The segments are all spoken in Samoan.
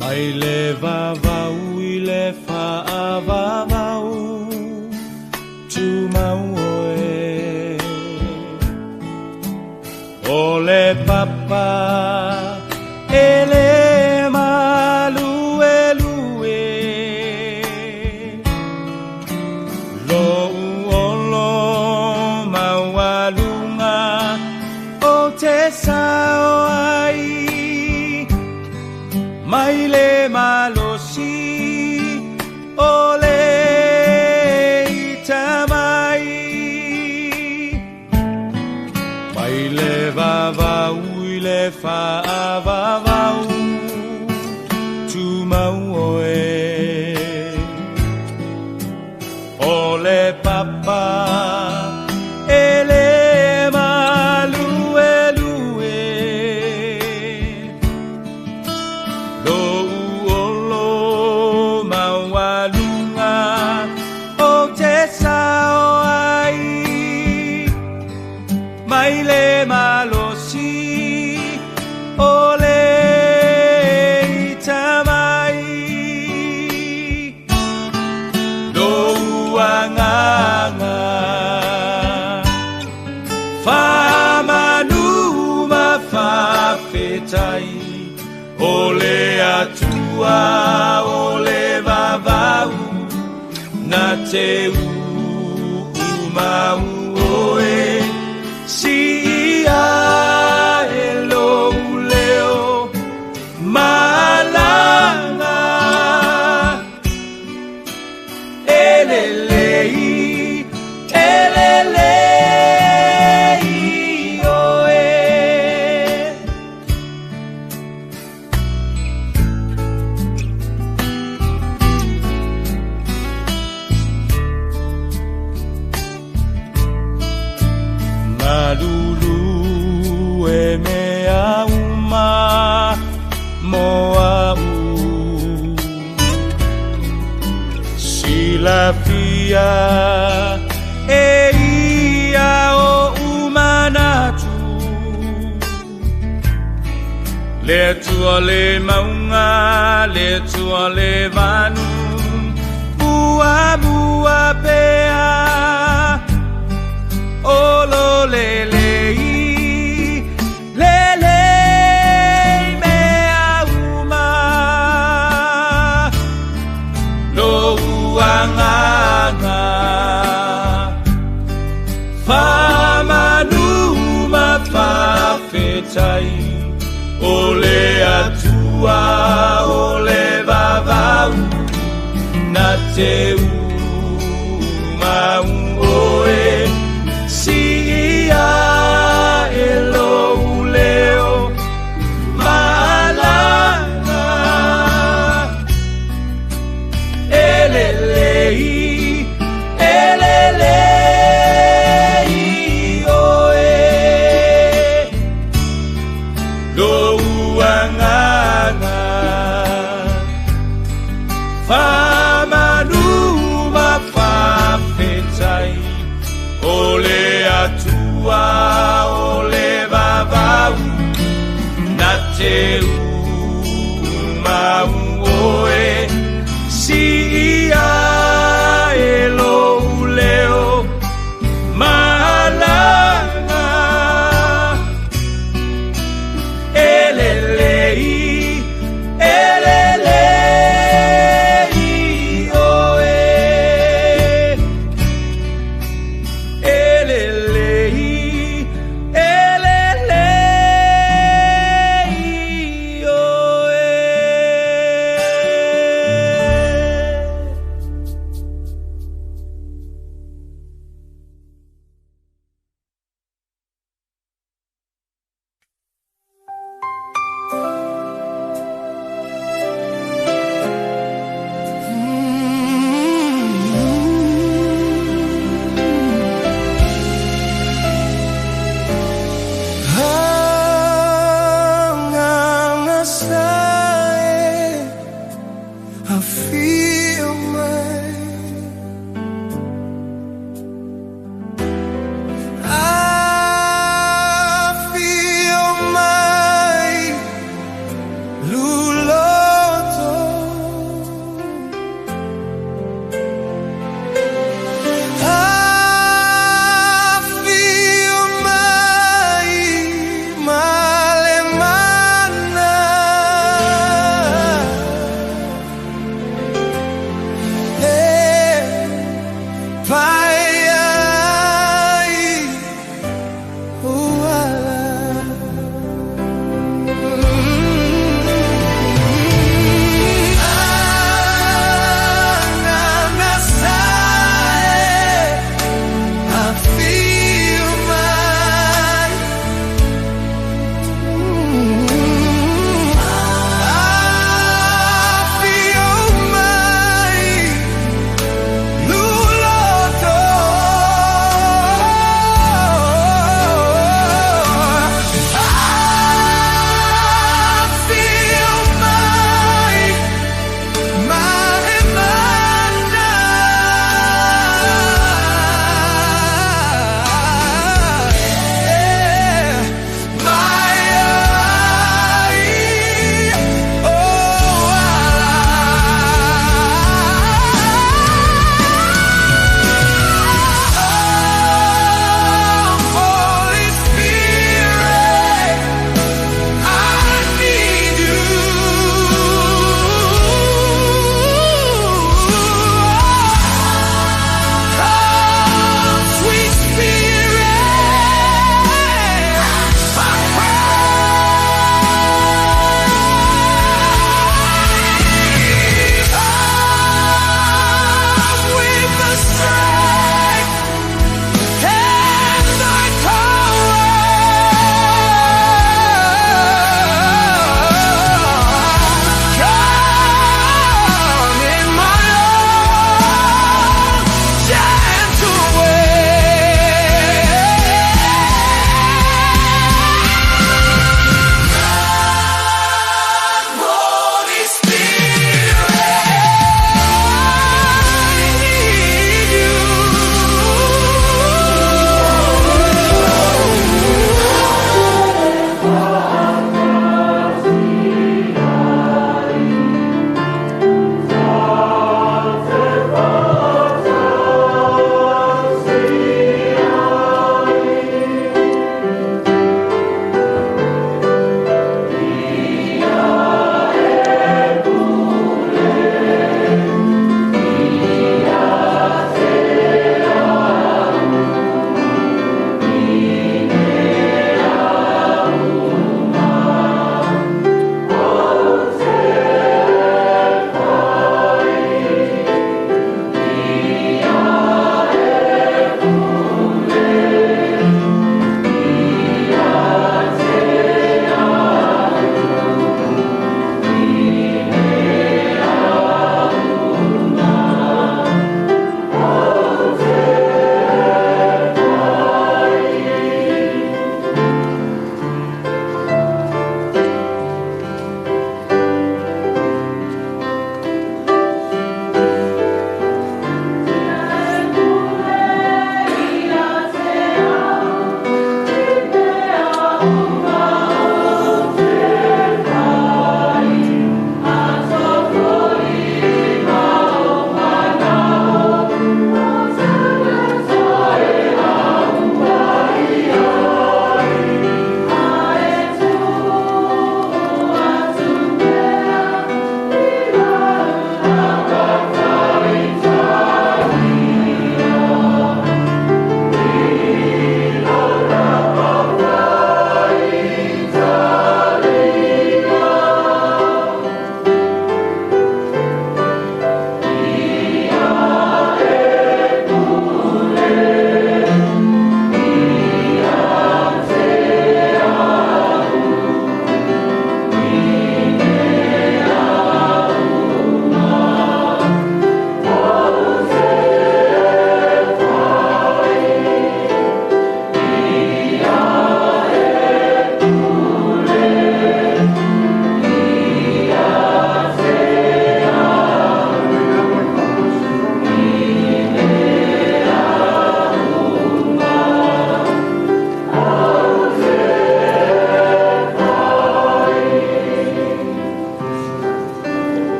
Mai le vavau i le faavavau, tumau oe. O le papa e le maluelue, lou olo maualuga o te sao ai, mai le malosi o le itamai. Mai le vavau i le faavavau, tumau oe. O le papa e le maluelue, lou olo maualuga o te sao ai, mai le malosi o le itamai. Lou agaga faamanu ma faafetai, o le Atua o le vavau na te uumau oe. Siia e lou leo malaga, e lelei, e lelei oe. Galulu e mea uma mo au, silafia e ia o umanatu. Le Atua le mauga, le Atua le vanu, muamua pea o lo lelei, lelei mea uma. Lou agaga faamanu ma faafetai, o le Atua o le vavau na te umau oe. Siia e lou leo malaga, e lelei, e lelei oe. Lou agaga faamanu ma faafetai, o le Atua o le vavau na te umau oe. Siia e lou leo malaga, e lelei, e lelei oe. E lelei, e lelei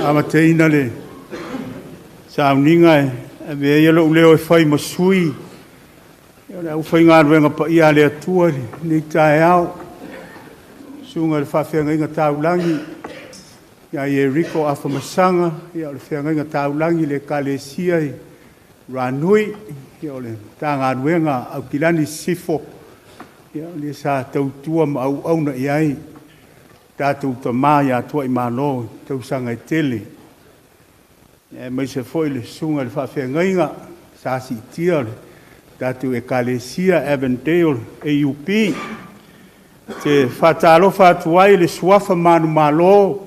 Amataina le sauniga e avea ia lou leo e fai ma sui o le aufaigaluega paia a le Atua i lenei taeao. Susuga i le Faafeagaiga Taulagi ia Ieriko Afamasaga, o le Feagaiga Taulagi i le Ekalesia i Ranui, o le Matagaluega a Aukilani Sisifo, o le sa tautua ma auauna i ai tatou tama ia Tuaimalo i tausaga e tele. Aemaise foi le susuga i le Faafeagaiga sa siitia le tatou Ekalesia Avondale AUP. Ou te faatalofa atu ai i le suafa manumalo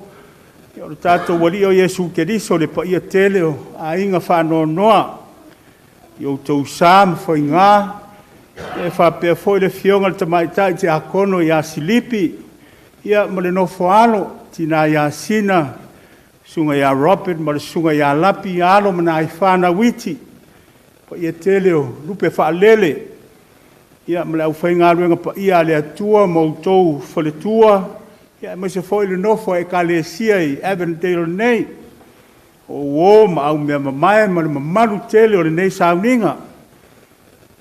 o le tatou Alii o Iesu Keriso, le paia tele o aiga faanoanoa i outou sa ma faiga, e faapea foi le afioga i le Tamaitai Tiakono ia Silipi ma le nofo-a-alo, le tina ia Sina, le susuga ia Robert ma le susuga ia Lapi, alo ma nai fanau iti, le paia tele o lupe faalele ma le aufaigaluega paia a le Atua ma outou faletua, aemaise foi le nofo a Ekalesia i Avondale nei, o uo ma aumeamamae ma le mamalu tele o lenei sauniga.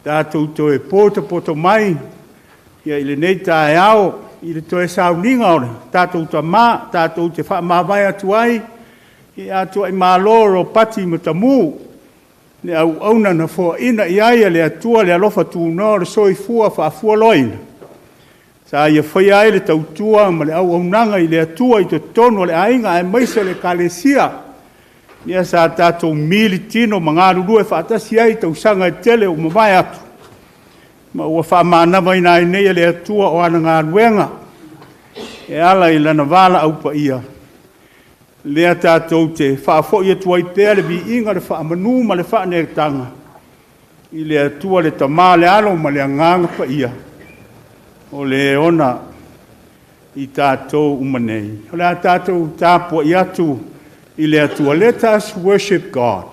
Tatou toe potopoto mai i lenei taeao i le toe sauniga o le tatou Tama, tatou te faamavae atu ai ia Tuaimalo Ropati Matamu, le auauna na foaina i ai e le Atua le alofa tunoa o le soifua faafualoaina, sa ia faia ai le tautua ma le auaunaga i le Atua i totonu o le aiga aemaise o le Ekalesia, lea sa tatou militino ma galulue faatasi ai i tausaga e tele ua mavae atu, ma ua faamanavaina ai nei e le Atua o ana galuega e ala i Lana valaau paia, lea tatou te faafoi atu ai pea le viiga, le faamanu ma le faaneetaga i le Atua le Tama, le Alo ma le Agaga Paia, o Le ona i tatou uma nei. O le a tatou tapuai atu i le Atua. Let us worship God.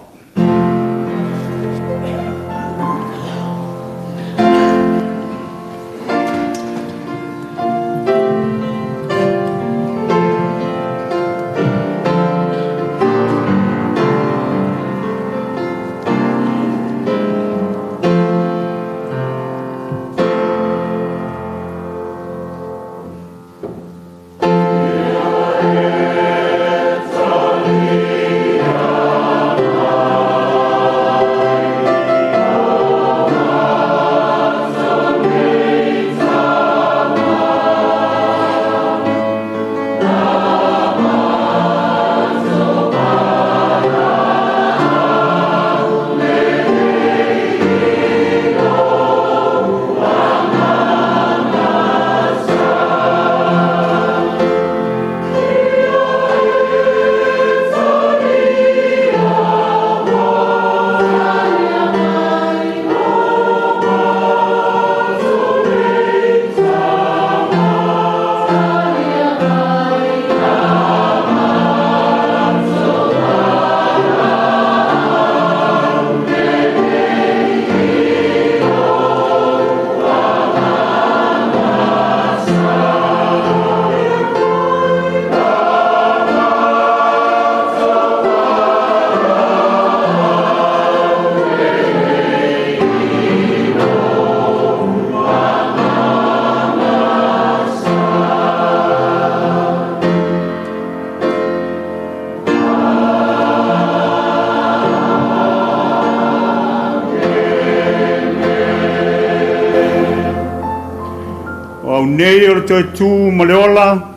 O au nei o le toe tu ma le ola,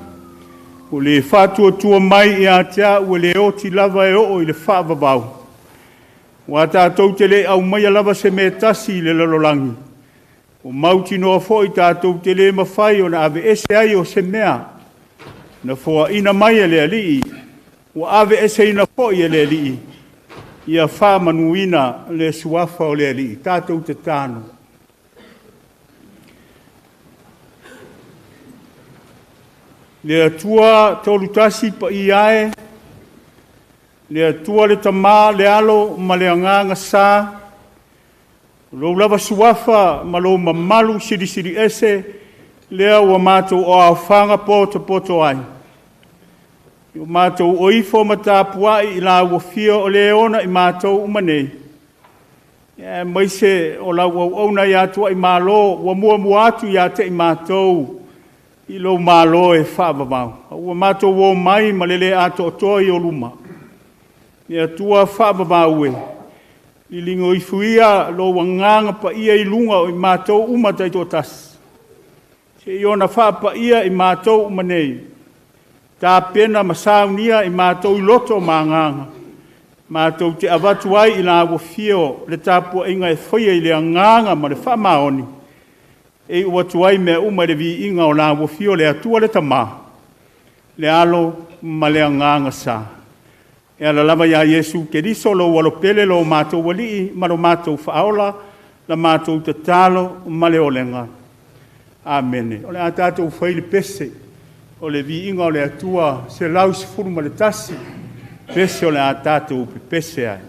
ua le faatuatua mai ia te au e le oti lava e oo i le faavavau, aua tatou te le aumaia lava se mea e tasi i le lalolagi, ua mautinoa foi tatou te le mafai ona aveese ai o se mea na foaina mai e le Alii, ua aveeseina foi e le Alii. Ia faamanuina le suafa o le Alii. Tatou tatalo. Le Atua Tolutasi Paia e, le Atua le Tama, le Alo ma le Agaga Sa, o lou lava suafa ma lou mamalu silisili ese lea ua matou aofaga potopoto ai. I o matou o ifo ma tapuai i la ua fia o le ona i matou uma nei, e mai se o lau au au na ia tua i malo, ua mua mua atu ia te i mātou i lou malo e whaavavau. Ua mātou o mai ma le le ato o toa i o luma. Ia tua whaavavau e, i lingo i fuia lo wanganga pa ia i lunga o i mātou uma taito tasi. Se i ona whaapa ia i mātou uma nei. Tā pena masaunia i mātou i loto manganga. Mātou te avatu ai i la ua fio le tāpua inga e whaia i le anganga ma le whaamaoni. E ua tuai mea uma le vi inga o la ua fio le atua le tama. Le alo ma le anganga sa. E ala lava ia Iesu Keriso lo walopele lo mātou walii ma lo mātou whaola la mātou tatalo ma le olenga. Amene. O le a tātou whai le pese o le vi inga o le atua se lau sefulu ma le tasi. Pese o le a tātou pe pese ai.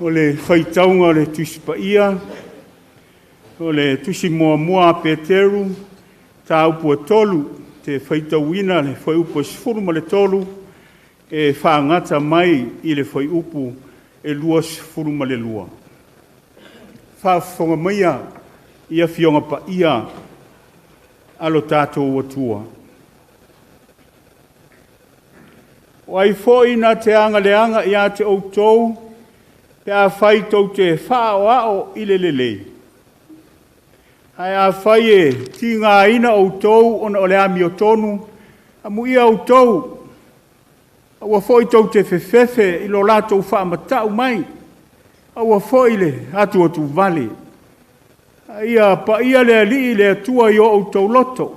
O le faitauga o le Tusi Paia, o le Tusi Muamua a Peteru, mataupu e 3, te faitauina le fuaiupu e 13 e faagata mai i le fuaiupu e 22. Faafofoga maia i Afioga Paia a lo tatou Atua. O ai foi na te agaleaga ia te outou, pe afai tou te faaoao i le lelei, ae afai e tigaina outou ona o le amiotonu, amuia outou, aua foi tou te fefefe i lo latou faamatau mai, aua foi le atuatuvale, a ia paia le Alii le Atua i o outou loto.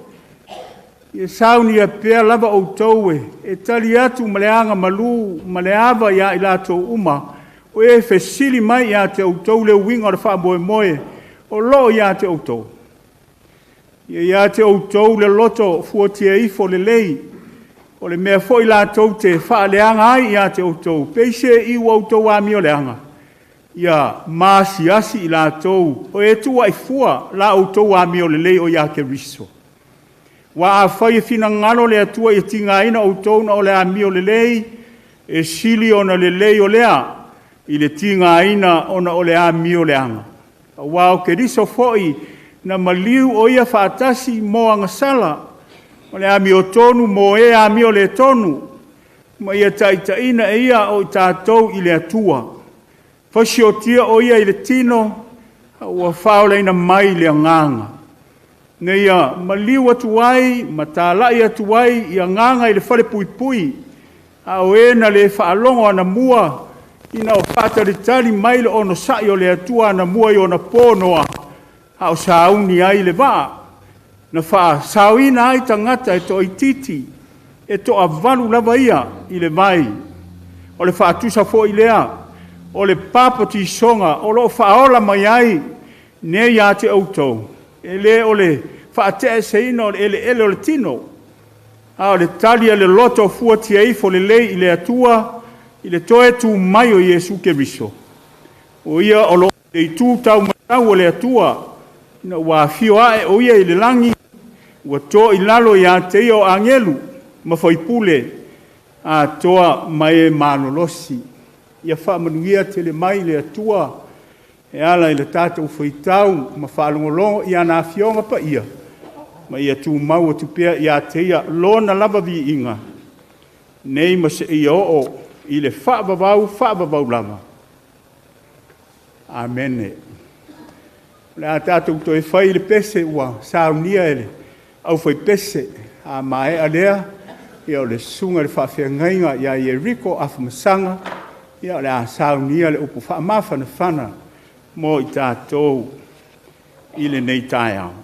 Ia saunia pea lava outou e tali atu ma le agamalu ma le ava ia i latou uma o e fesili mai ia te outou le uiga o le faamoemoe o lo o ia te outou. Ia ia te outou le loto fuatia ifo lelei, o le mea foi latou te faaleaga ai ia te outou, peiseai ua outou amioleaga, ia maasiasi i latou o e tuuai fua la outou amiolelei o ia Keriso. Aua afai e finagalo le Atua ia tigaina outou ona o le amiolelei, e sili ona lelei o lea i le tigaina ona o le amioleaga. Aua o Keriso foi na maliu o Ia faatasi mo agasala, o le amiotonu mo e amioletonu, ma ia taitaiina e Ia o i tatou i le Atua. Fasiotia o Ia i le tino, a ua faaolaina mai i le agaga, ina ia maliu atu ai ma talai atu ai i agaga i le falepuipui, a o e na le faalogo anamua ina o faatalitali mai le onosai o le Atua anamua i ona po Noa, a o sauni ai le vaa, na faasaoina ai tagata e toaitiiti, e toavalu lava ia i le vai. O le faatusa foi lea o le papatisoga o lo o faaola mai ai nei ia te outou, e le o le faateaeseina o le eleele o le tino, a o le tali a le loto fuatia ifo lelei i le Atua i le toe tu mai o Iesu Keriso. O Ia o lo o i le itu taumatau o le Atua, ina ua afio ae o Ia i le lagi, ua to i lalo ia te Ia o agelu ma faipule atoa ma e malolosi. Ia faamanuia tele mai le Atua e ala i le tatou faitau ma faalogologo i ana Afioga Paia, ma ia tumau atu pea ia te Ia Lona lava viiga, nei ma seia oo i le faavavau faavavau lava. Amene. O le a tatou toe fai le pese ua saunia e le aufaipese. A maea lea, ia o le susuga i le faafeagaiga ia Ieriko Afamasaga, ia o le a saunia le upu faamafanafana mo i tatou i lenei taeao. O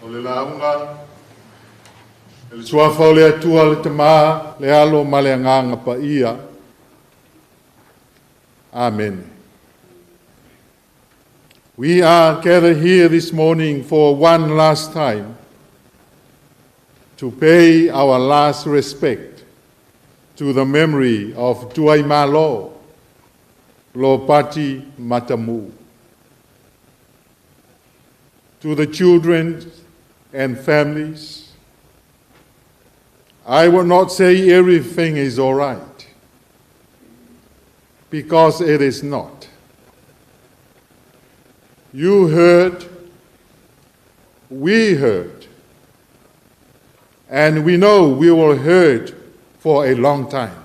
O le lauga, i le suafa o le Atua le Tama, le Alo ma le Agaga Paia. Amen. We are gathered here this morning for one last time to pay our last respect to the memory of Tuaimalo Lopati Matamu. To the children and families, I will not say everything is all right, because it is not. You heard, we heard, and we know we will hurt for a long time.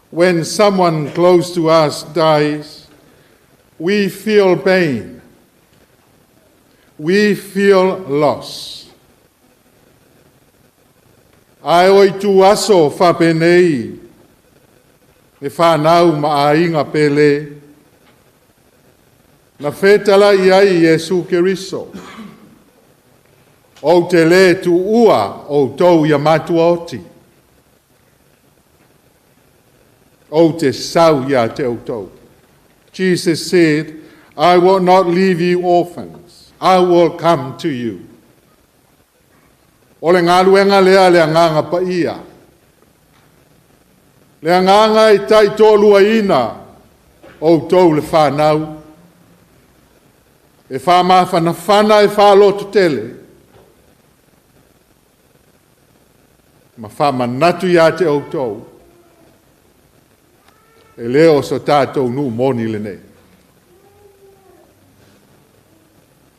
When someone close to us dies, we feel pain. We feel loss. Ae o itu aso faapenei, e whanau ma aiga pele, na fetala'i ai Iesu Keriso. Ou te le tuua outou ia matuaoti. Ou te sau ia te outou. Jesus said, I will not leave you orphans. I will come to you. O le galuega lea le agaga paia. Le agaga e taitoaluaina outou le whanau. E whaamafanafana e whaalototele. Ma whaamanatu ia te outou. E le o so tātou nu moni le nei.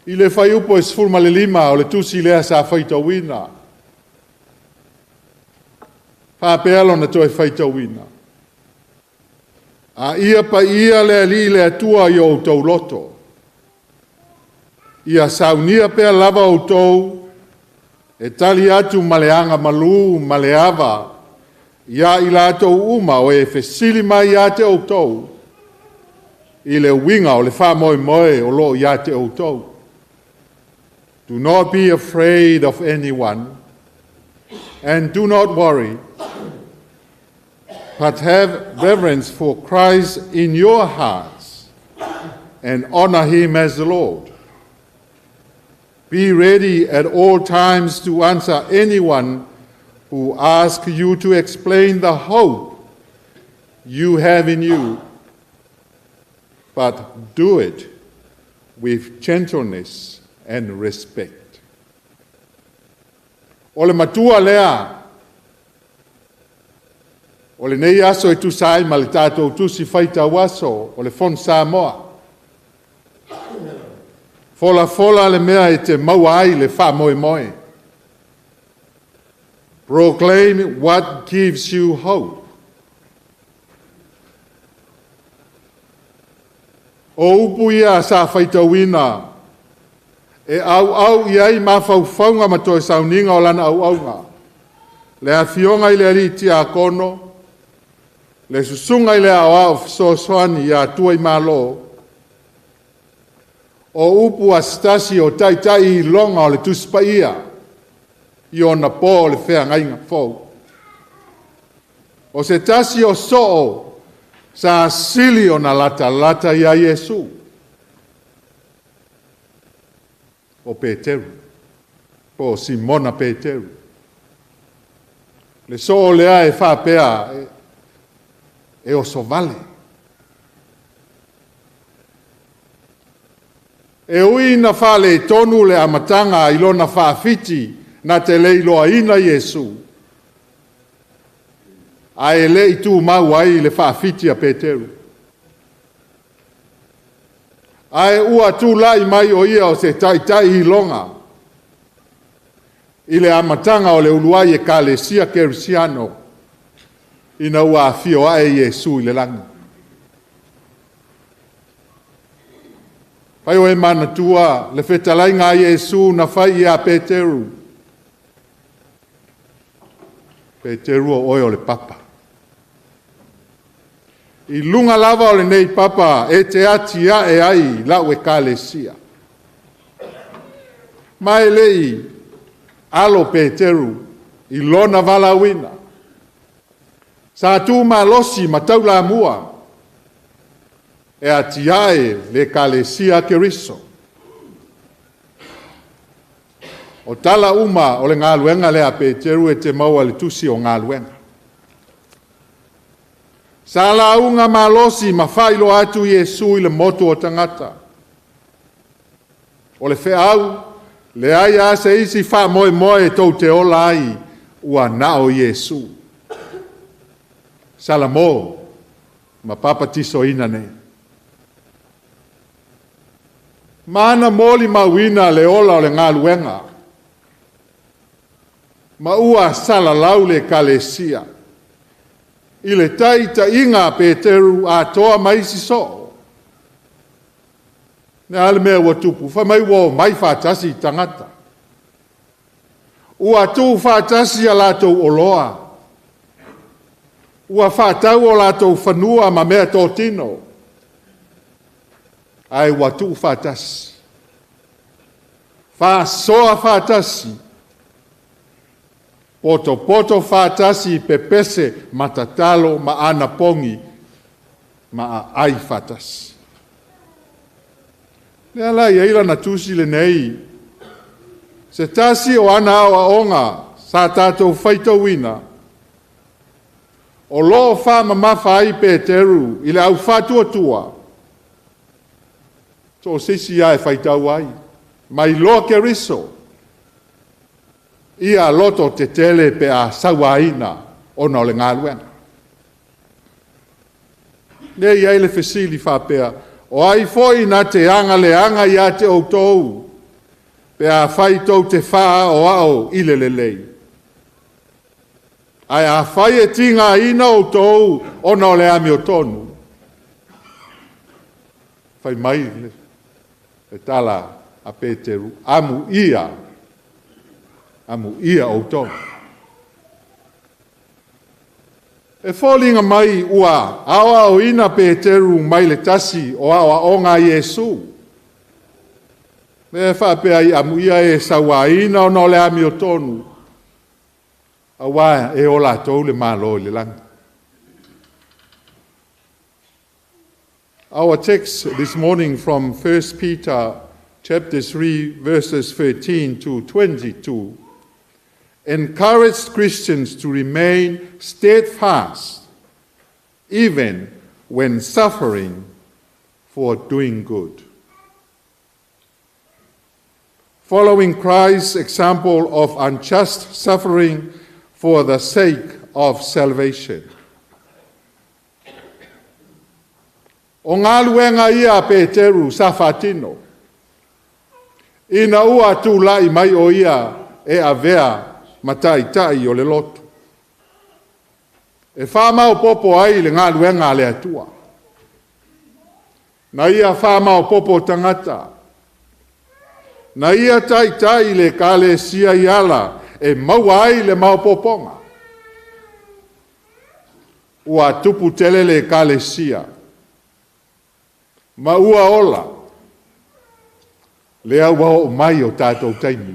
I le fuaiupu e 15 o le tusi lea sa faitauina. Faapea lona toe faitauina. A ia paia le Alii le Atua i o outou loto. Ia saunia pea lava outou e tali atu ma le agamalu ma le ava ia i latou uma o e fesili mai ia te outou i le uiga o le faamoemoe o lo o ia te outou. Do not be afraid of anyone, and do not worry, but have reverence for Christ in your hearts and honor him as the Lord. Be ready at all times to answer anyone who asks you to explain the hope you have in you, but do it with gentleness and respect. O le matua lea, o lenei aso e tusa ai ma le tatou tusi faitau aso o le Fono Samoa. Folafola le mea e te maua ai le faamoemoe. Proclaim what gives you hope. O upu ia sa faitauina e auau i ai mafaufauga ma toe sauniga o lana auauga. Le afioga i le alii tiakono, le susuga i le aoao fesoasoani ia Tuaimalo, o upu a se tasi o taitai iloga o le Tusi Paia i ona po o le feagaiga fou. O se tasi o soo sa sili ona latalata ia Iesu, o Peteru, po o Simona Peteru. Le soo lea e faapea e osovale. E ui na faaletonu le amataga i lona faafiti na te le iloaina Iesu, ae le i tumau ai le faafiti a Peteru. Ae ua tulai mai o ia o se taitai iloga i le amataga o le uluai ekalesia kerisiano ina ua afio ae Iesu i le lagi. Fai o e manatua le fetalaiga a Iesu na fai ia Peteru. Peteru o oe o le papa. I luga lava o lenei papa e te atiae ai lau ekalesia. Ma e le'i alo Peteru i lona valaauina. Sa tumalosi ma taulamua e atiae le Ekalesia a Keriso. O tala uma o le galuega lea a Peteru e te maua i le tusi o Galuega. Sa lauga malosi ma faailoa atu Iesu i le motu o tagata. O le feau, leai lava se isi faamoemoe tou te ola ai ua na o Iesu. Salamo ma papatisoina nei. Ma ana molimauina le ola o le galuega, ma ua salalau le Ekalesia i le taitaiga a Peteru atoa ma isi soo. Le a le mea ua tupu? Fai mai ua omai faatasi i tagata. Ua tuu faatasi a latou oloa. Ua faatau o latou fanua ma mea totino. Ae ua tuu faatasi. Faasoa faatasi. Potopoto faatasi pepese ma tatalo ma anapogi ma aai faatasi. Lea la e i ai lana tusi lenei. Se tasi o ana aoaoga sa tatou faitauina, o lo o faamamafa ai Peteru i le au faatuatua, so o se isi lava e faitau ai, ma iloa Keriso, ia loto tetele pe a sauaina ona o le galuega. Lea e i ai le fesili faapea, o ai foi na te agaleaga ia te outou, pe afai tou te faaoao i le lelei? Ae afai e tigaina outou ona o le amiotonu, fai mai le tala a Peteru, amuia, amuia outou. E foliga mai ua aoaoina Peteru mai le tasi o aoaoga a Iesu. Lea e faapea ai, amuia e sauaina ona o le amiotonu, auā e o latou le Malo i le lagi. Our text this morning from 1 Peter chapter 3 verses 13 to 22 encouraged Christians to remain steadfast even when suffering for doing good. Following Christ's example of unjust suffering for the sake of salvation. O galuega ia a Peteru sa faatino, ina ua tulai mai o ia e avea ma taitai o le lotu. E faamaopoopo ai le galuega a le Atua. Na ia faamaopoopo tagata. Na ia taitai le Ekalesia i ala e maua ai le maopoopoga. Ua tupu tele le Ekalesia ma ua ola lea ua oo mai o tatou taimi.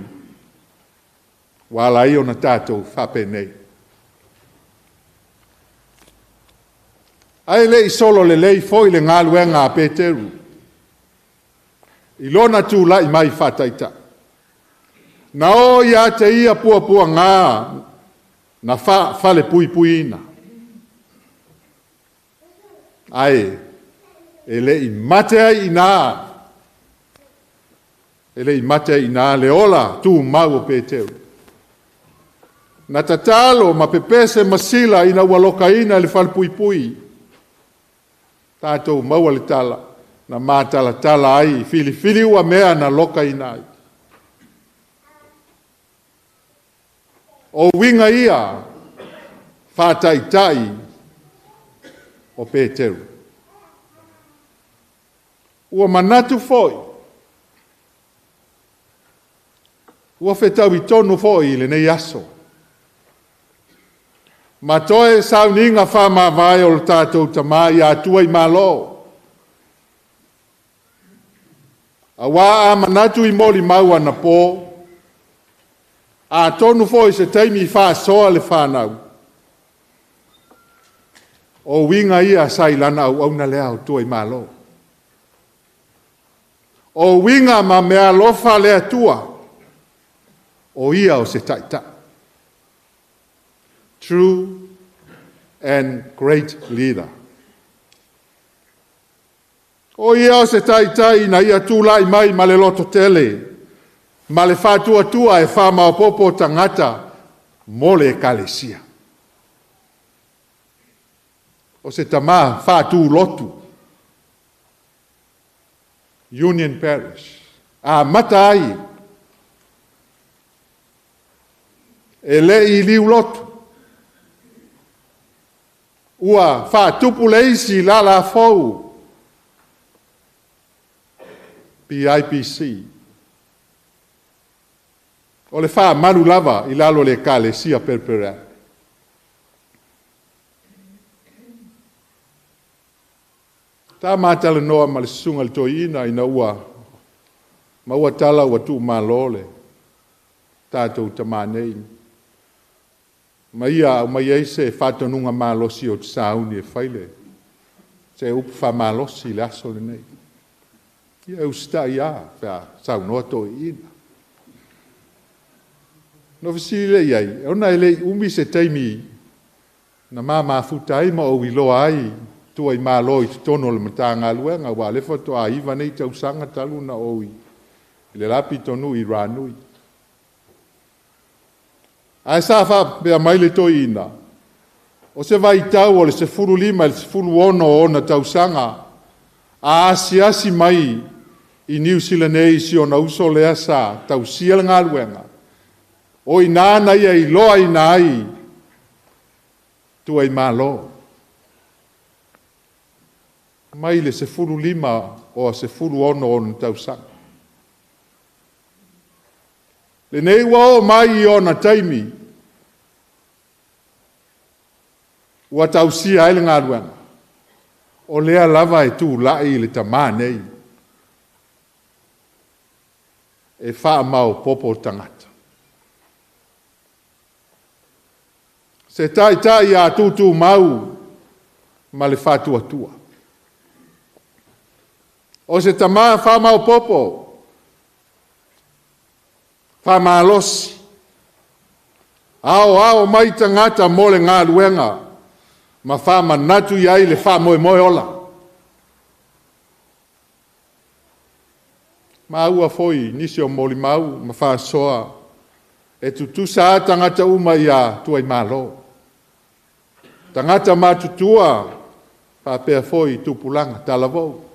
Ua ala ai ona tatou faapenei. Ae le i solo lelei foi le galuega a Peteru i lona tulai mai faataitai. Na o ia te ia puapuaga na faafalepuipuiina. Ae e le i mate ai i ina, e le i mate ai i ina le ola tumau o Peteru. Na tatalo ma pepese ma sila ina ua lokaina i le falepuipui. Tatou maua le tala, na matalatala ai filifili ua mea na lokaina ai. O uiga ia faataitai o Peteru. Ua manatu foi, ua fetaui tonu foi i lenei aso. Ma toe sauniga faamavae o le tatou Tama ia Atua i Malo. Auā a manatu i molimau anapo, Atonu foi se taimi faasoa le fanau, o uiga ia sa i lana auauna lea o tua i malo. O uiga ma meaalofa le Atua, o ia o se taitai. True and great leader. O ia o se taitai na ia tulai mai ma le lototele, ma le faatuatua e faamaopoopo tagata mo le ekalesia. O se tamā faatulotu, Union Parish, amata ai e le i liulotu, ua faatupu le isi lalafou, PIPC. O le faamalu lava i lalo o le ekalesia Perepereani. Sa ma talanoa ma le susuga i le toeaina ina ua maua tala ua tuumalo le tatou tamā nei, ma ia aumai ai se faatonuga malosi ou te sauni e fai le se upu faamalosi i le aso lenei. Ia e usitai lava pe a saunoa toeaiina. Na fesili lea i ai, ona e le i umi se taimi na ma mafuta ai ma ou iloa ai tua i malo i totonu o le Matagaluega, aua o lea faatoa 9 nei tausaga talu na ou i le la pitonuu i Ranui. Ae sa faapea mai le toeaina, o se vaitau o le 15 i le 16 o ona tausaga, a asiasi mai i Niu Sila nei i si ona uso lea sa tausia le galuega, o i ina na ia iloaina ai tua i malo. Mai le 15 o 16 o ona tausaga. Lenei ua oo mai i ona taimi, ua tausia ai le galuega, o lea lava e tulai le tamā nei, e faamaopoopo tagata. Se taitai a tutumau ma le faatuatua. O se tamā faamaopoopo, faamalosi, aoao mai tagata mo le galuega, ma faamanatu i ai le faamoemoe ola. Maua foi nisi o molimau ma faasoa e tutusa lava tagata uma ia Tuaimalo. Tagata matutua faapea foi tupulaga talavou.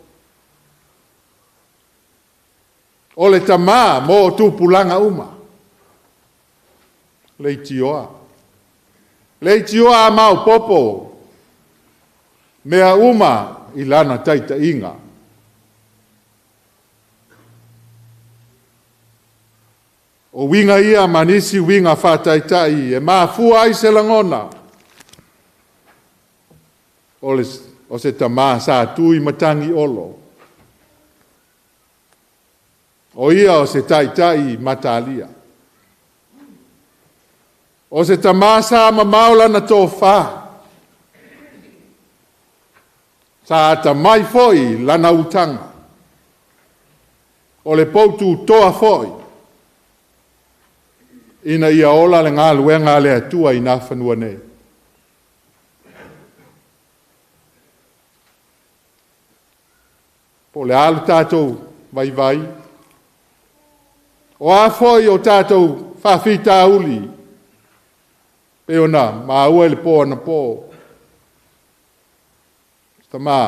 O le tamā mo tupulaga uma. Leitioa. Leitioa a maopoopo mea uma i lana taitaiga. O uiga ia ma nisi uiga faataitai e mafua ai se lagona o se tamā sa tu i matagi olo. O ia o se taitai matalia. O se tamā sa mamao lana tofa. Sa atamai foi lana utaga. O le poututoa foi, ina ia ola le galuega a le Atua i nafanua nei. Po o le a le tatou vaivai, o a foi o tatou faafitauli, pei ona maua i le po anapo, tamā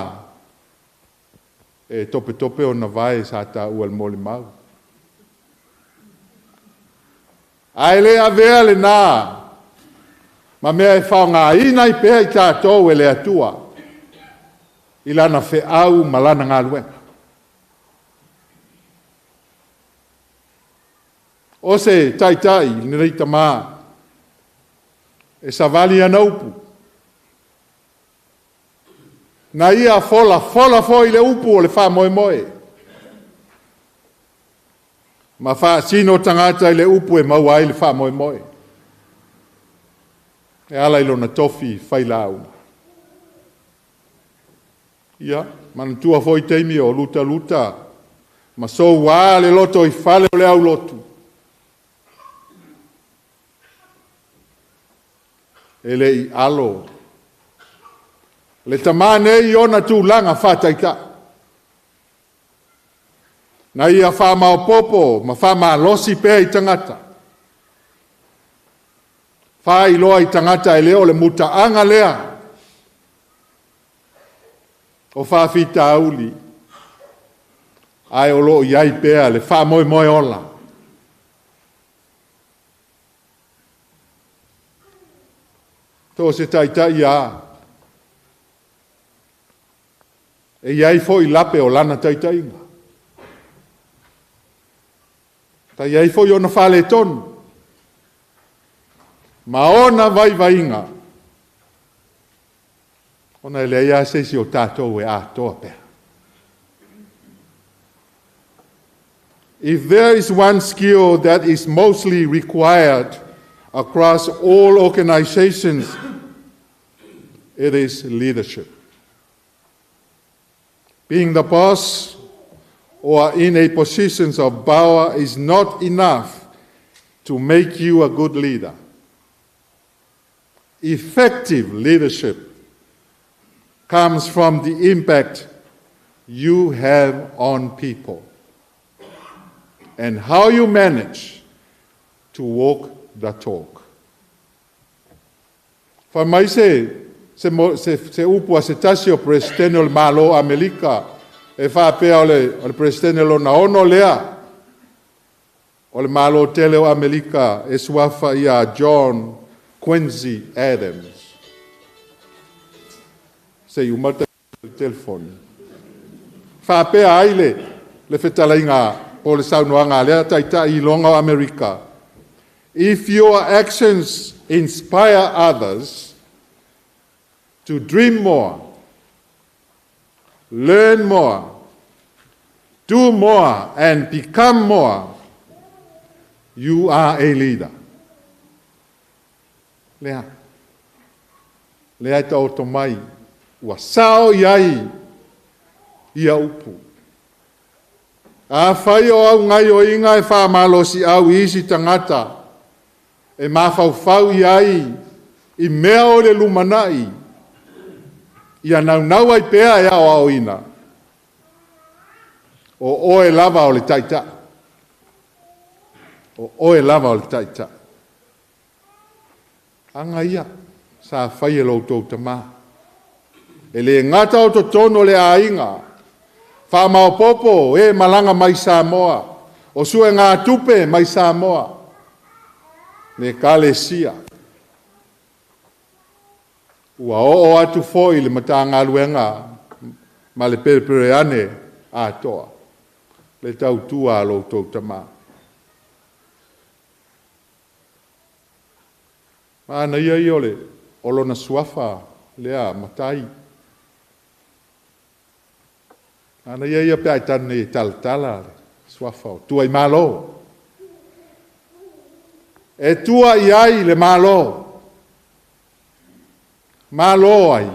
e topetope ona vae sa taua i le molimau. Ae le avea lena ma mea e faaaogaina ai pea i tatou e le Atua i lana feau ma lana galuega. O se taitai lenei tamā e savali ana upu, na ia folafola foi le upu o le faamoemoe. Ma faasino tagata i le upu e maua ai le faamoemoe. E ala i lona tofi failauga. Ia, manatua foi taimi o lutaluta ma soua le loto i fale o le aulotu. E le i alo le tamā nei i ona tulaga faataitai. Na ia faamaopoopo ma faamalosi pea i tagata. Faailoa i tagata e le o le mutaaga lea o faafitauli, ae o lo o i ai pea le faamoemoe ola. So o se taitai ia, e i ai foi lape o lana taitaiga. Ta i ai foi ona faaletonu ma ona vaivaiga, ona e leai lava se isi o tatou e atoa pea. If there is one skill that is mostly required across all organizations, it is leadership. Being the boss or in a position of power is not enough to make you a good leader. Effective leadership comes from the impact you have on people and how you manage to walk the talk. Fai mai se upu a se tasi o Peresetene o le Malo o Amerika, e faapea o le Peresetene lona 6 lea o le Malo tele o Amerika, e suafa ia John Quincy Adams. Se i uma le telefoni. Faapea ai le fetalaiga po o le saunoaga a lea taitai iloga o Amerika. If your actions inspire others to dream more, learn more, do more, and become more, you are a leader. Lea, lea e taoto mai, ua sao i ai ia upu. Afai o au gaioiga e faamalosi au i isi tagata, e mafaufau i ai i mea o le lumanai, ia naunau ai pea e aoaoina, o oe lava o le taitai. O oe lava o le taitai. Aga ia, sa fai e lo outou tamā. E le gata o totonu o le aiga, faamaopoopo e malaga mai Samoa, o suega tupe mai Samoa, le ekalesia. Ua oo atu foi le Matagaluega ma le perepereane atoa, le tautua a lo outou tamā. Manaia ia o lona suafa lea matai. Manaia ia pe a e tanu nei e talatala le suafa o tua i malo. E tua i ai le malo. Malo ai,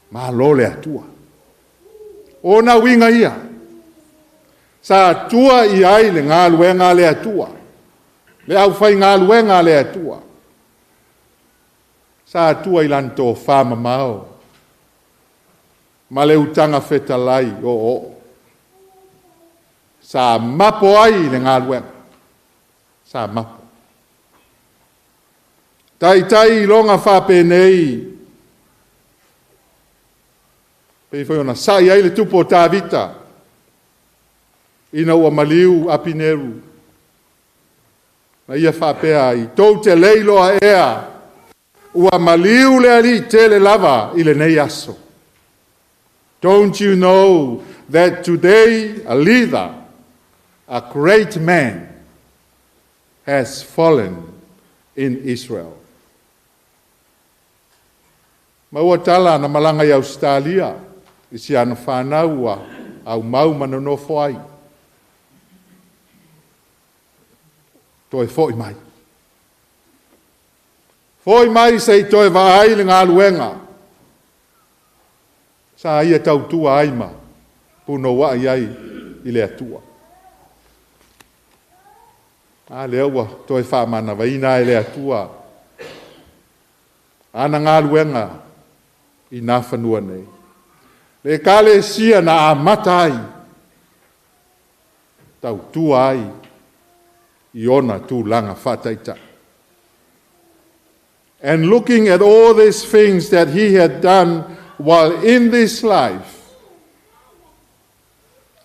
malo le Atua. O na uiga ia, sa tua i ai le galuega a le Atua, le aufaigaluega a le Atua. Sa tua i lana tofa mamao, ma le utaga fetalai o oo. Sa mapo ai le galuega. Sa mapo. Taitai iloga faapenei, pei foi ona sa'i ai le tupu o Tavita, ina ua maliu Apineru. Na ia faapea ai, tou te le iloa ea, ua maliu le alii tele lava i lenei aso. Don't you know that today a leader, a great man, has fallen in Israel? Ma ua tala na malaga i Australia, i si ana fanau ua aumau ma nonofo ai. Toe fo'i mai. Fo'i mai se i toe vaai le galuega. Sa ia tautua ai ma punouai ai i le Atua. A lea ua toe faamanavaina e le Atua ana galuega i Nafanua nei. Le Ekalesia na amata ai, tautua ai i ona tulaga faataitai. And looking at all these things that he had done while in this life,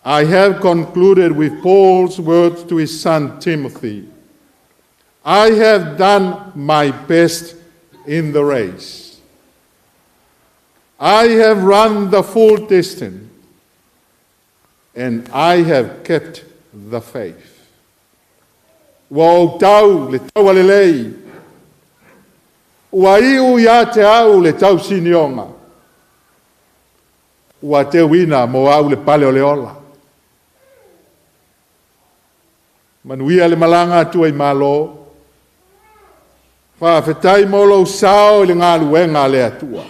I have concluded with Paul's words to his son Timothy, I have done my best in the race. I have run the full distance, and I have kept the faith. Ua ou tau le taua lelei, ua iu ia te au le tausinioga, ua teuina mo au le pale o le ola. Manuia le malaga atu ai Malo, faafetai mo lou sao i le galuega a le Atua.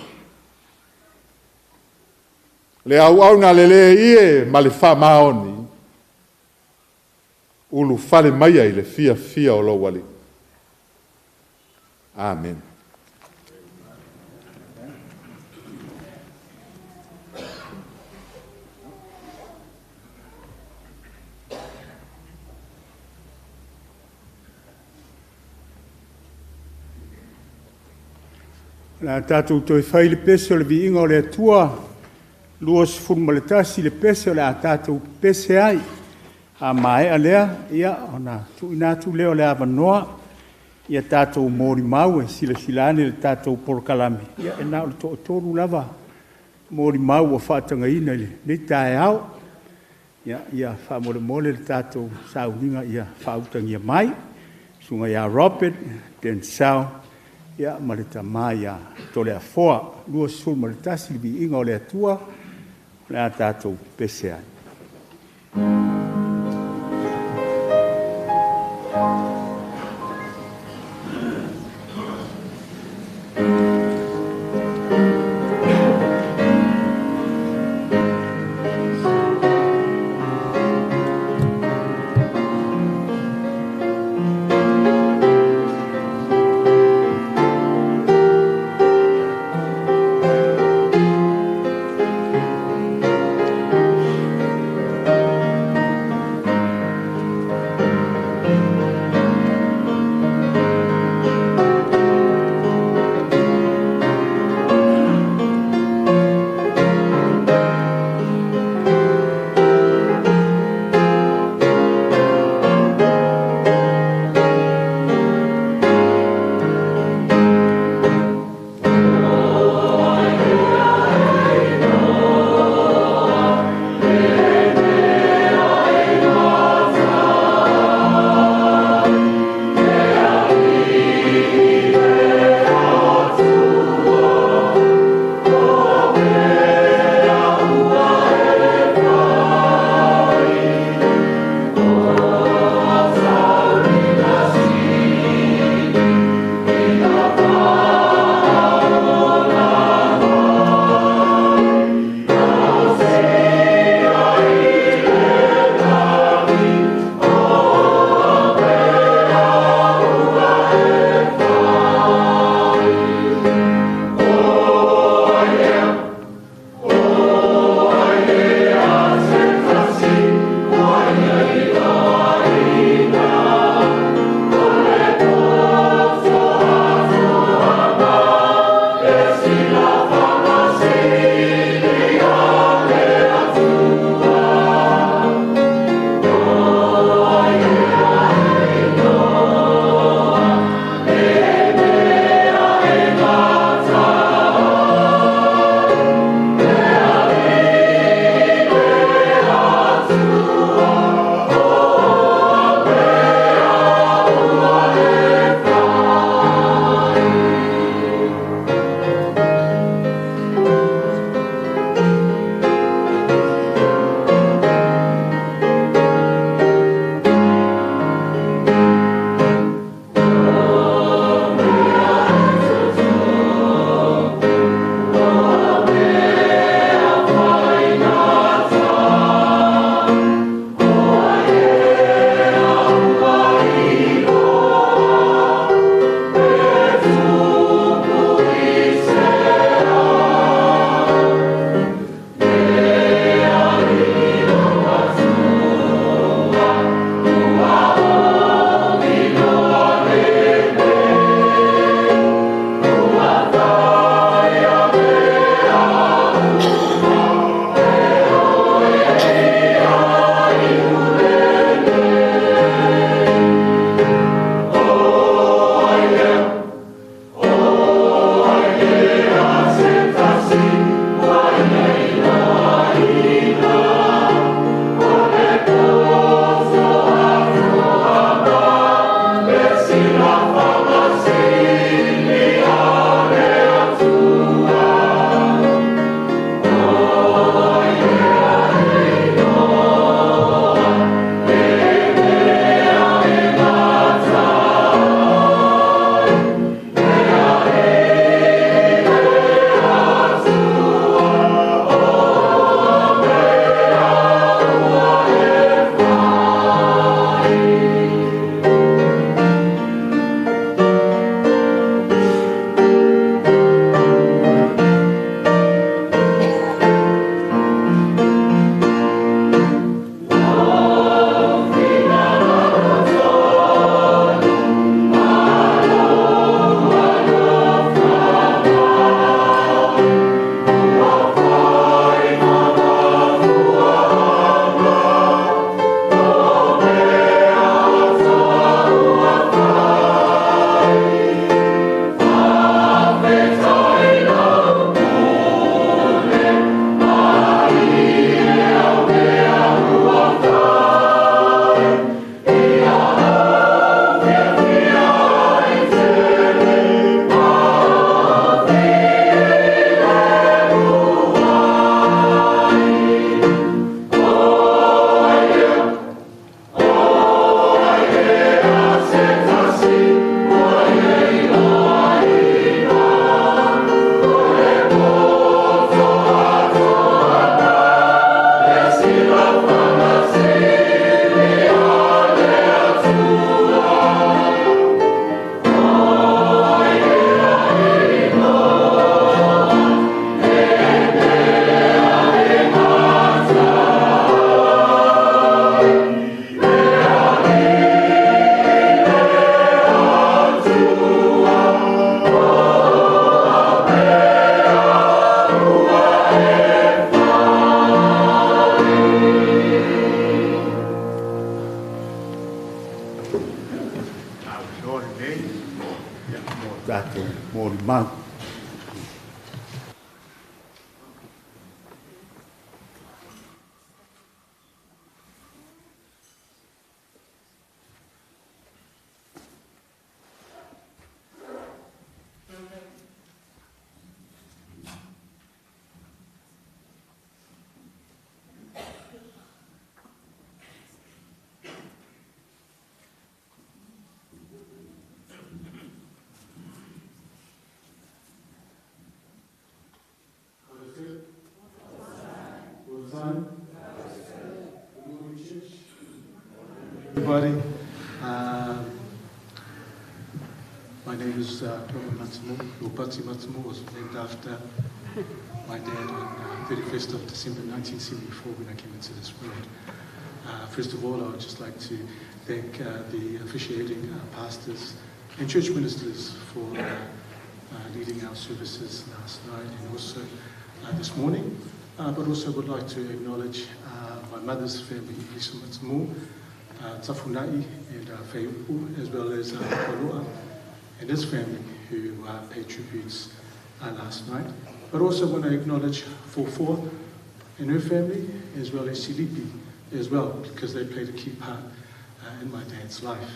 Le auauna lelei e ma le faamaoni, ulufale maia i le fiafia o lou Alii. Amen. O le a tatou toe fai le pese o le viiga o le Atua, 21 le pese o le a tatou pese ai. A maea lea, ia, ona tuuina atu lea o le avanoa ia tatou molimau e silasila ane i le tatou polokalame, ia e na o le toatolu lava molimau ua faatagaina i lenei taeao. Ia faamolemole le tatou sauniga ia faautagia mai. Susuga ia Robert, Denzel, ia ma le tama ia Toleafoa. 21 le viiga o le Atua, o le a tatou pese ai. molimau. Everybody, my name is Robert Matsimo. Lopati Matsimo was named after my dad on 31st of December 1974 when I came into this world. First of all, I would just like to thank the officiating pastors and church ministers for leading our services last night and also this morning. But also would like to acknowledge my mother's family, Lisa Matsimo, Tafunai and Feiupu, as well as Paloa and his family, who paid tributes last night. But also want to acknowledge Fofoa and her family, as well as Silipi as well, because they played a key part in my dad's life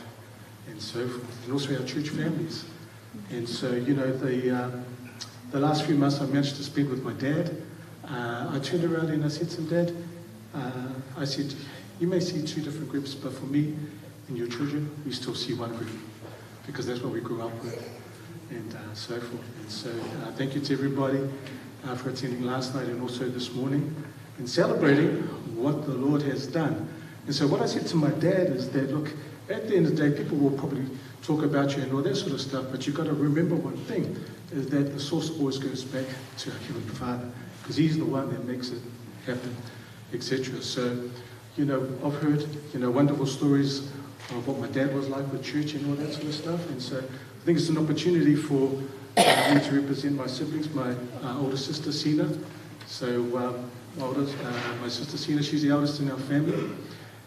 and so forth, and also our church families. And so, you know, the last few months I managed to spend with my dad, I turned around and I said to him, Dad, I said, you may see two different groups, but for me and your children, we still see one group, because that's what we grew up with, and so forth. And so thank you to everybody for attending last night and also this morning and celebrating what the Lord has done. And so what I said to my dad is that, look, at the end of the day, people will probably talk about you and all that sort of stuff, but you've got to remember one thing, is that the source always goes back to our Heavenly Father, because he's the one that makes it happen, etc. So, you know, I've heard, you know, wonderful stories of what my dad was like with church and all that sort of stuff. And so I think it's an opportunity for me to represent my siblings, my older sister, Sina. So my sister, Sina, she's the eldest in our family.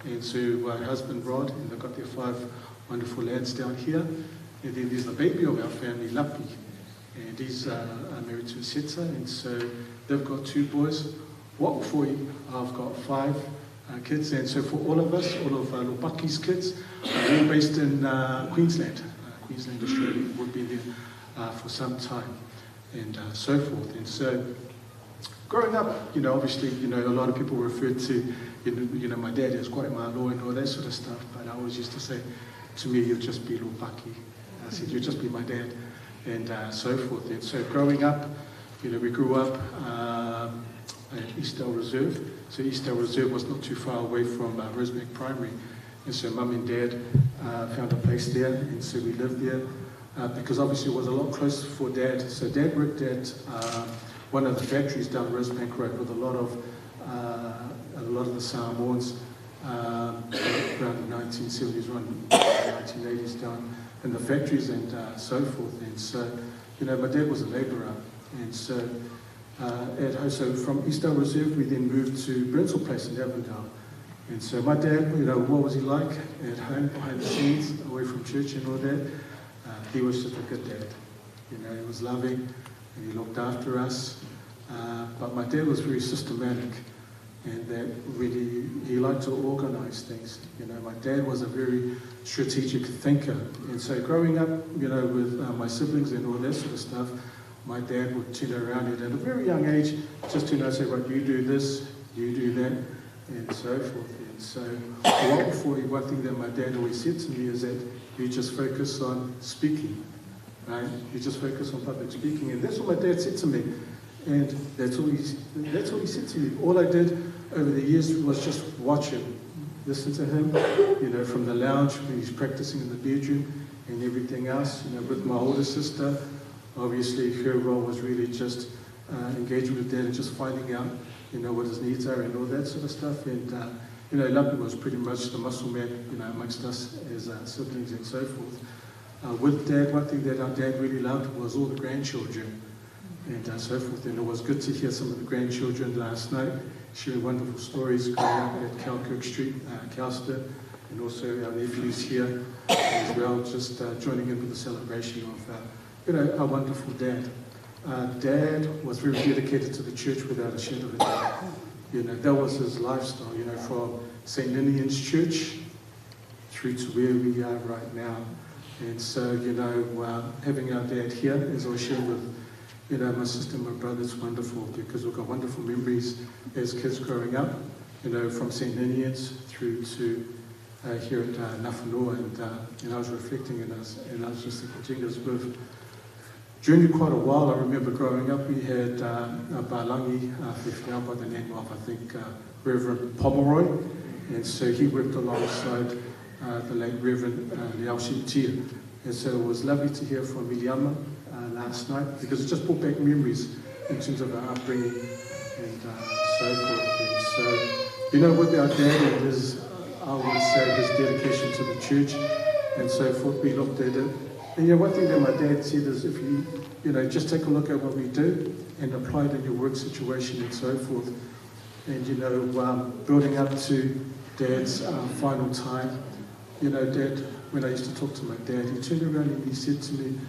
And so her husband, Rod, and they've got their 5 wonderful lads down here. And then there's the baby of our family, Lapi. And he's married to Setsa. And so they've got 2 boys. What for you? I've got 5 kids, and so for all of us, all of Lopaki's kids, we're all based in Queensland, Queensland, Australia. We've been there for some time, and so forth. And so, growing up, you know, obviously, you know, a lot of people refer to, you know, my dad as quite malo and all that sort of stuff. But I always used to say, to me, you'll just be Lopaki. I said, you'll just be my dad, and so forth. And so, growing up, you know, we grew up at Eastdale Reserve. So Eastdale Reserve was not too far away from Rosebank Primary. And so Mum and Dad found a place there, and so we lived there because obviously it was a lot closer for Dad. So Dad worked at one of the factories down Rosebank Road with a lot of the Samoans around the 1970s, around the 1980s down in the factories and so forth. And so, you know, my dad was a labourer. And so so from Eastdale Reserve, we then moved to Brunsell Place in Avondale. And so my dad, you know, what was he like at home, behind the scenes, away from church and all that? He was just a good dad. You know, he was loving and he looked after us. But my dad was very systematic, and that really, he liked to organize things. You know, my dad was a very strategic thinker. And so growing up, you know, with my siblings and all that sort of stuff, my dad would turn around at a very young age, just to, you know, say, right, you do this, you do that, and so forth. And so one thing that my dad always said to me is that you just focus on speaking, right? You just focus on public speaking. And that's what my dad said to me. And that's all he said to me. All I did over the years was just watch him, listen to him, you know, from the lounge when he's practicing in the bedroom and everything else. You know, with my older sister, obviously her role was really just engaging with Dad and just finding out, you know, what his needs are and all that sort of stuff. And, you know, Lapi was pretty much the muscle man, you know, amongst us as siblings and so forth. With Dad, one thing that our dad really loved was all the grandchildren and so forth. And it was good to hear some of the grandchildren last night sharing wonderful stories growing up at Calkirk Street, Kelston, and also our nephews here as well, just joining in with the celebration of you know, our wonderful dad. Dad was very dedicated to the church without a shadow of a doubt. You know, that was his lifestyle, you know, from St. Ninian's Church through to where we are right now. And so, you know, having our dad here, as I share with, you know, my sister and my brother, it's wonderful because we've got wonderful memories as kids growing up, you know, from St. Ninian's through to here at Nafanua. And, and I was reflecting and I was, and I was just thinking, Jingers, we've journeyed quite a while. I remember growing up, we had a Balangi uh, by the name of, I think, Reverend Pomeroy. And so he worked alongside the late Reverend Liao Tia. And so it was lovely to hear from Miliama last night because it just brought back memories in terms of our upbringing and so forth. And so, you know, with our dad and his, I would say, his dedication to the church and so forth, we looked at it. And you know, one thing that my dad said is if you, you know, just take a look at what we do and apply it in your work situation and so forth. And, you know, building up to Dad's final time, you know, Dad, when I used to talk to my dad, he turned around and he said to me,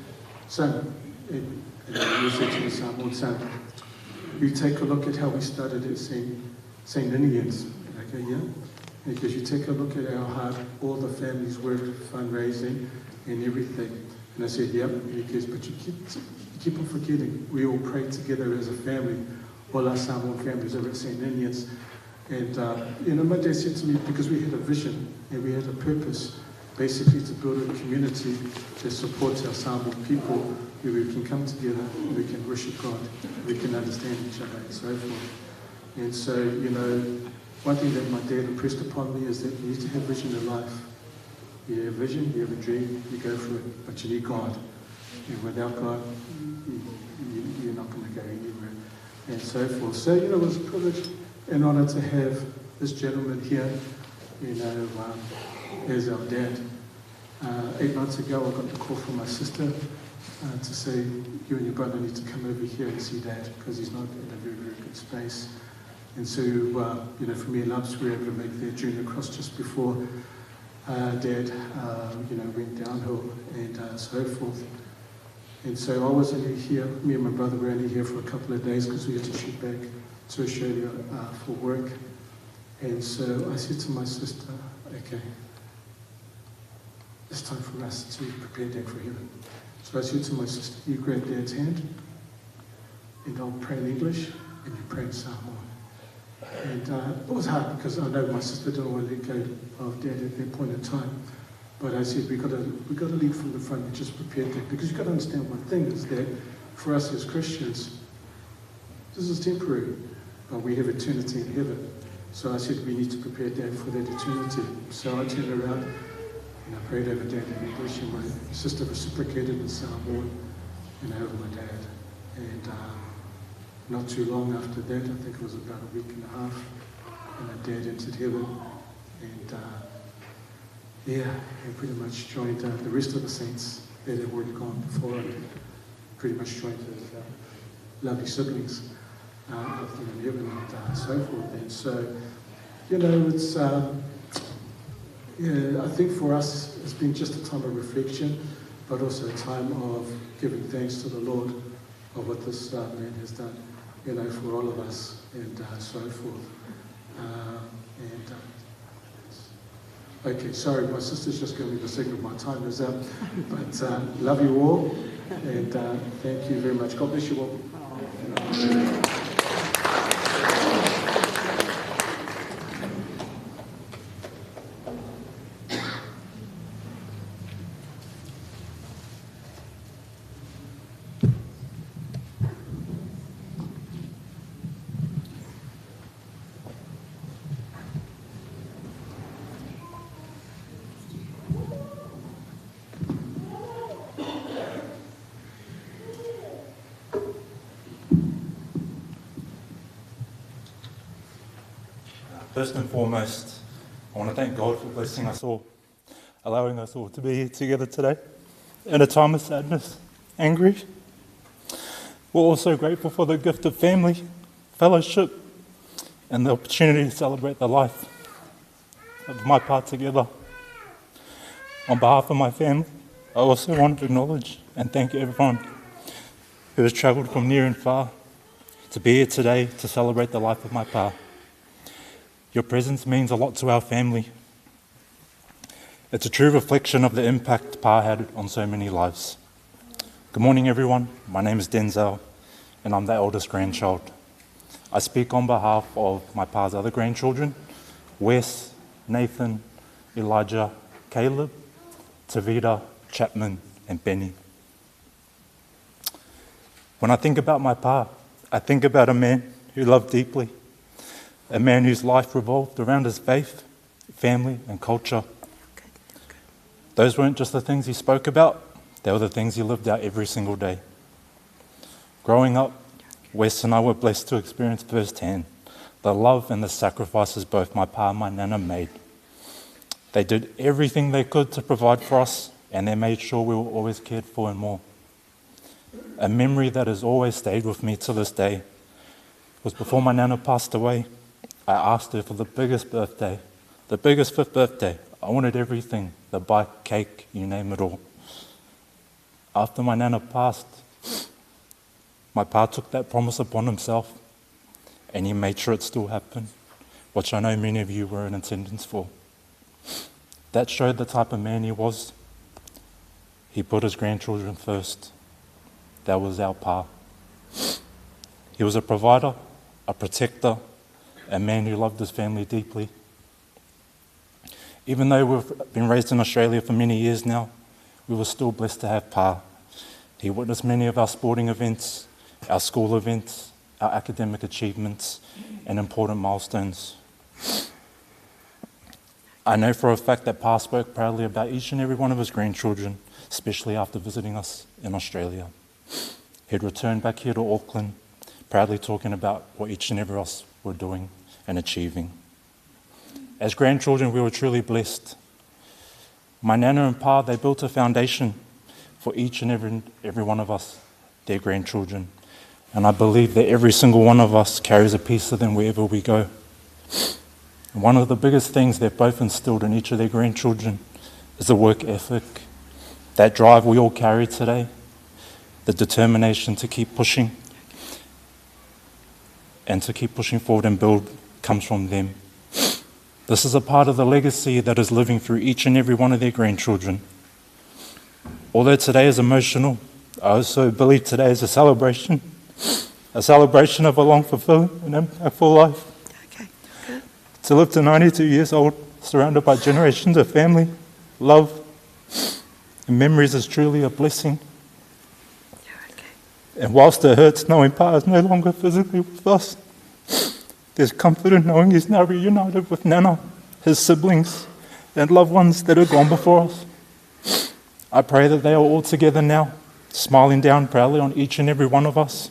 son, and, and he said to me, son, son, you take a look at how we started at St. St. Ninian's. And I go, yeah. Because you take a look at how hard all the families worked, fundraising and everything. And I said, yep. And he goes, but you keep, you keep on forgetting. We all prayed together as a family, all our Samoan families over at St. Ninian's. And, you know, my dad said to me, because we had a vision and we had a purpose, basically to build a community that supports our Samoan people, where we can come together, we can worship God, we can understand each other, and so forth. And so, you know, one thing that my dad impressed upon me is that you need to have vision in life. You have vision, you have a dream, you go for it, but you need God. And without God, you, you, you're not going to go anywhere, and so forth. So, you know, it was a privilege and honor to have this gentleman here, you know, as our dad. 8 months ago, I got the call from my sister to say, you and your brother need to come over here and see Dad, because he's not in a very, very good space. And so, you know, for me and Lubs, we were able to make that journey across just before Dad, you know, went downhill and so forth. And so I was only here, me and my brother were only here for a couple of days because we had to shoot back to Australia for work. And so I said to my sister, okay, it's time for us to prepare Dad for heaven. So I said to my sister, you grab Dad's hand, and I'll pray in English, and you pray in Samoan. And it was hard because I know my sister didn't want to let go of Dad at that point in time. But I said, we got to we gotta lead from the front and just prepare Dad. Because you've got to understand one thing is that for us as Christians, this is temporary, but we have eternity in heaven. So I said, we need to prepare Dad for that eternity. So I turned around and I prayed over Dad in English, and my sister reciprocated in Samoan and over my dad. And not too long after that, I think it was about a week and a half, and my dad entered heaven. And yeah, he pretty much joined the rest of the saints that had already gone before and pretty much joined his lovely siblings up there in heaven and so forth. And so, you know, it's, yeah, I think for us it's been just a time of reflection, but also a time of giving thanks to the Lord of what this man has done, you know, for all of us and so forth. And okay, sorry, my sister's just giving me the signal. My time is up. But love you all, and thank you very much. God bless you all. First and foremost, I want to thank God for blessing us all, allowing us all to be here together today in a time of sadness and grief. We're also grateful for the gift of family, fellowship, and the opportunity to celebrate the life of my part together. On behalf of my family, I also want to acknowledge and thank everyone who has travelled from near and far to be here today to celebrate the life of my pa. Your presence means a lot to our family. It's a true reflection of the impact Pa had on so many lives. Good morning, everyone. My name is Denzel, and I'm the eldest grandchild. I speak on behalf of my pa's other grandchildren, Wes, Nathan, Elijah, Caleb, Tavita, Chapman, and Benny. When I think about my pa, I think about a man who loved deeply, a man whose life revolved around his faith, family, and culture. Those weren't just the things he spoke about, they were the things he lived out every single day. Growing up, Wes and I were blessed to experience firsthand the love and the sacrifices both my pa and my nana made. They did everything they could to provide for us, and they made sure we were always cared for and more. A memory that has always stayed with me to this day was before my nana passed away, I asked her for the biggest birthday, the biggest fifth birthday. I wanted everything, the bike, cake, you name it all. After my nana passed, my pa took that promise upon himself and he made sure it still happened, which I know many of you were in attendance for. That showed the type of man he was. He put his grandchildren first. That was our pa. He was a provider, a protector, a man who loved his family deeply. Even though we've been raised in Australia for many years now, we were still blessed to have Pa. He witnessed many of our sporting events, our school events, our academic achievements, and important milestones. I know for a fact that Pa spoke proudly about each and every one of his grandchildren, especially after visiting us in Australia. He'd return back here to Auckland, proudly talking about what each and every of us were doing and achieving. As grandchildren, we were truly blessed. My nana and pa, they built a foundation for each and every one of us, their grandchildren. And I believe that every single one of us carries a piece of them wherever we go. And one of the biggest things they've both instilled in each of their grandchildren is the work ethic, that drive we all carry today, the determination to keep pushing and to keep pushing forward and build comes from them. This is a part of the legacy that is living through each and every one of their grandchildren. Although today is emotional, I also believe today is a celebration of a long, fulfilling and impactful life. Okay. Good. To live to 92 years old, surrounded by generations of family, love, and memories is truly a blessing. Yeah, okay. And whilst it hurts knowing Pa is no longer physically with us, there's comfort in knowing he's now reunited with Nana, his siblings, and loved ones that have gone before us. I pray that they are all together now, smiling down proudly on each and every one of us,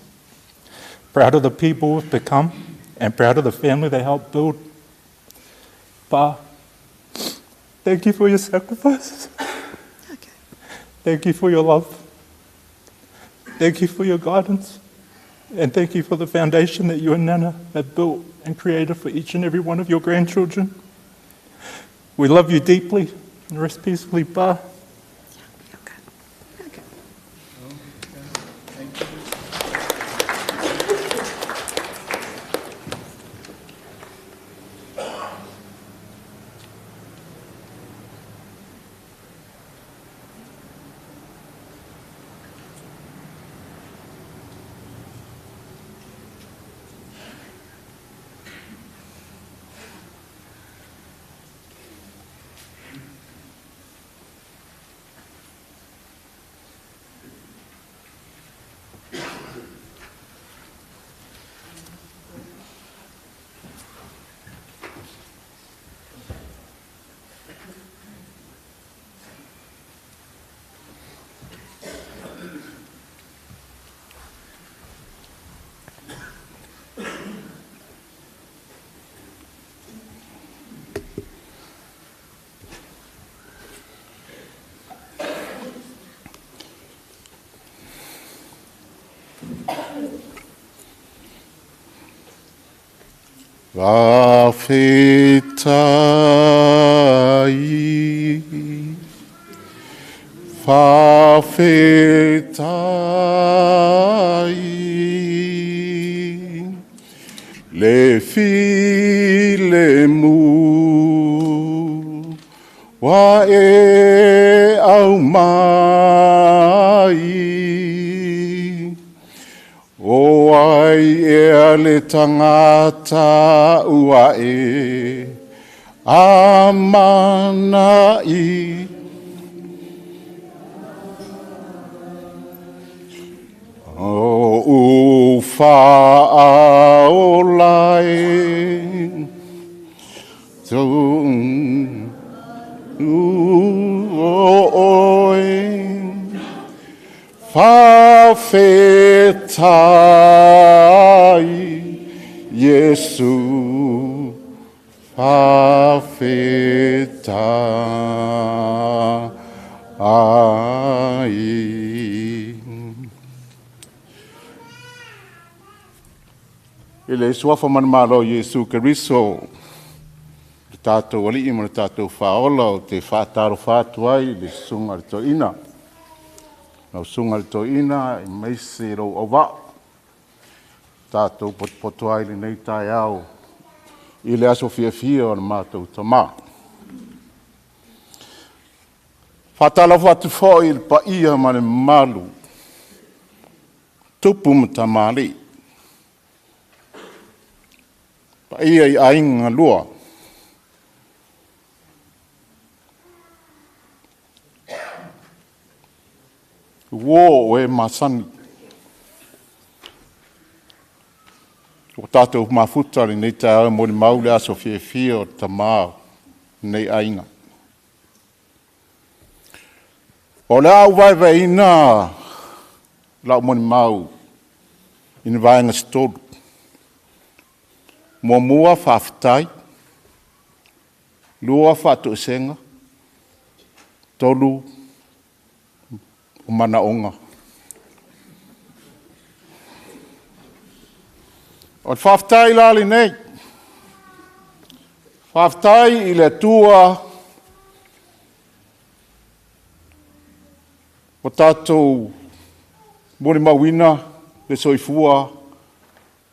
proud of the people we've become and proud of the family they helped build. Pa, thank you for your sacrifices. Okay. Thank you for your love. Thank you for your guidance. And thank you for the foundation that you and Nana have built and created for each and every one of your grandchildren. We love you deeply and rest peacefully, Pa. Yeah, okay. Okay. Thank you. Fa'afetai, Faafetai le filemu ua e aumai. O ai ea le tagata ua e amanaia? O u faaola e oe. Faafetai Iesu, faafetai. I le suafa manumalo o Iesu Keriso, le tatou Alii ma le tatou Faaola, ou te faatalofa atu ai i le susuga i le Toeaina, lau susuga i le Toeaina aemaise lou auvaa, tatou potopoto ai i lenei taeao i le aso fiafia o le matou tama. Faatalofa atu foi i le paia ma le mamalu, tupu ma tamalii, paia i aiga galua, uo o e masani. Ua tatou mafuta lenei taeao e molimau le aso fiafia o le tama o lenei aiga. O le a ou vaevaeina lau molimau i ni vaega se tolu. Muamua, faafetai. Lua, faatoesega. Tolu, o manaoga. O le faafetai la lenei. Faafetai i le Atua ua tatou molimauina le soifua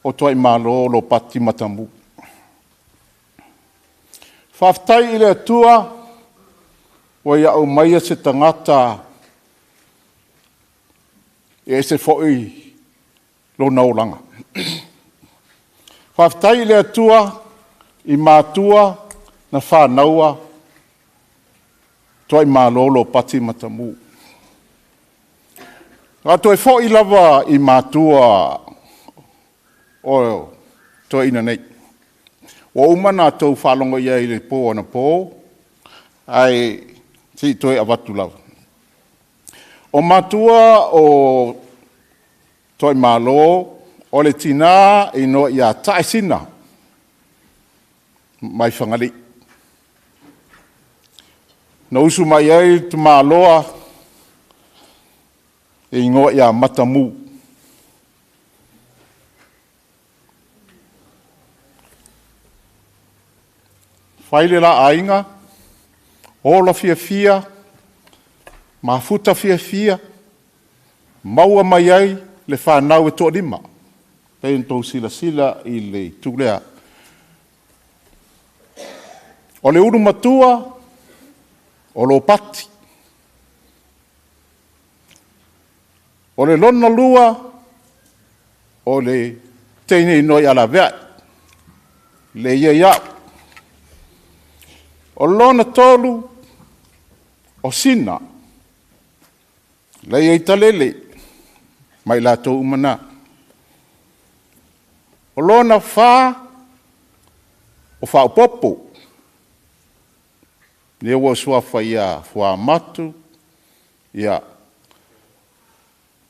o Tuaimalo Lopati Matamu. Faafetai i le Atua ua ia aumaia se tagata e ese foi lona olaga. Faafetai i le Atua i matua na fanaua Tuaimalo Lopati Matamu. A toe foi lava i matua o toeaina nei. Ua uma ona outou faalogo i ai i le po anapo, ae se i toe avatu lava. O matua o Tuaimalo, o le tina e igoa ia Taesina mai Fagalii. Na usu mai ai le tamaloa e igoa ia Matamu. Fai le la aiga, ola fiafia, mafuta fiafia, maua mai ai le fanau e toalima. Pei ona outou silasila i le itu lea. O le ulu matua o Lopati. O le lona lua, o le teine igoa ia Laveai, le ia ia au. O lona tolu, o Sina, le ia i Talele, ma i latou uma na. O lona fa, o Faaopoopo, lea ua suafa ia Fuamatu, ia,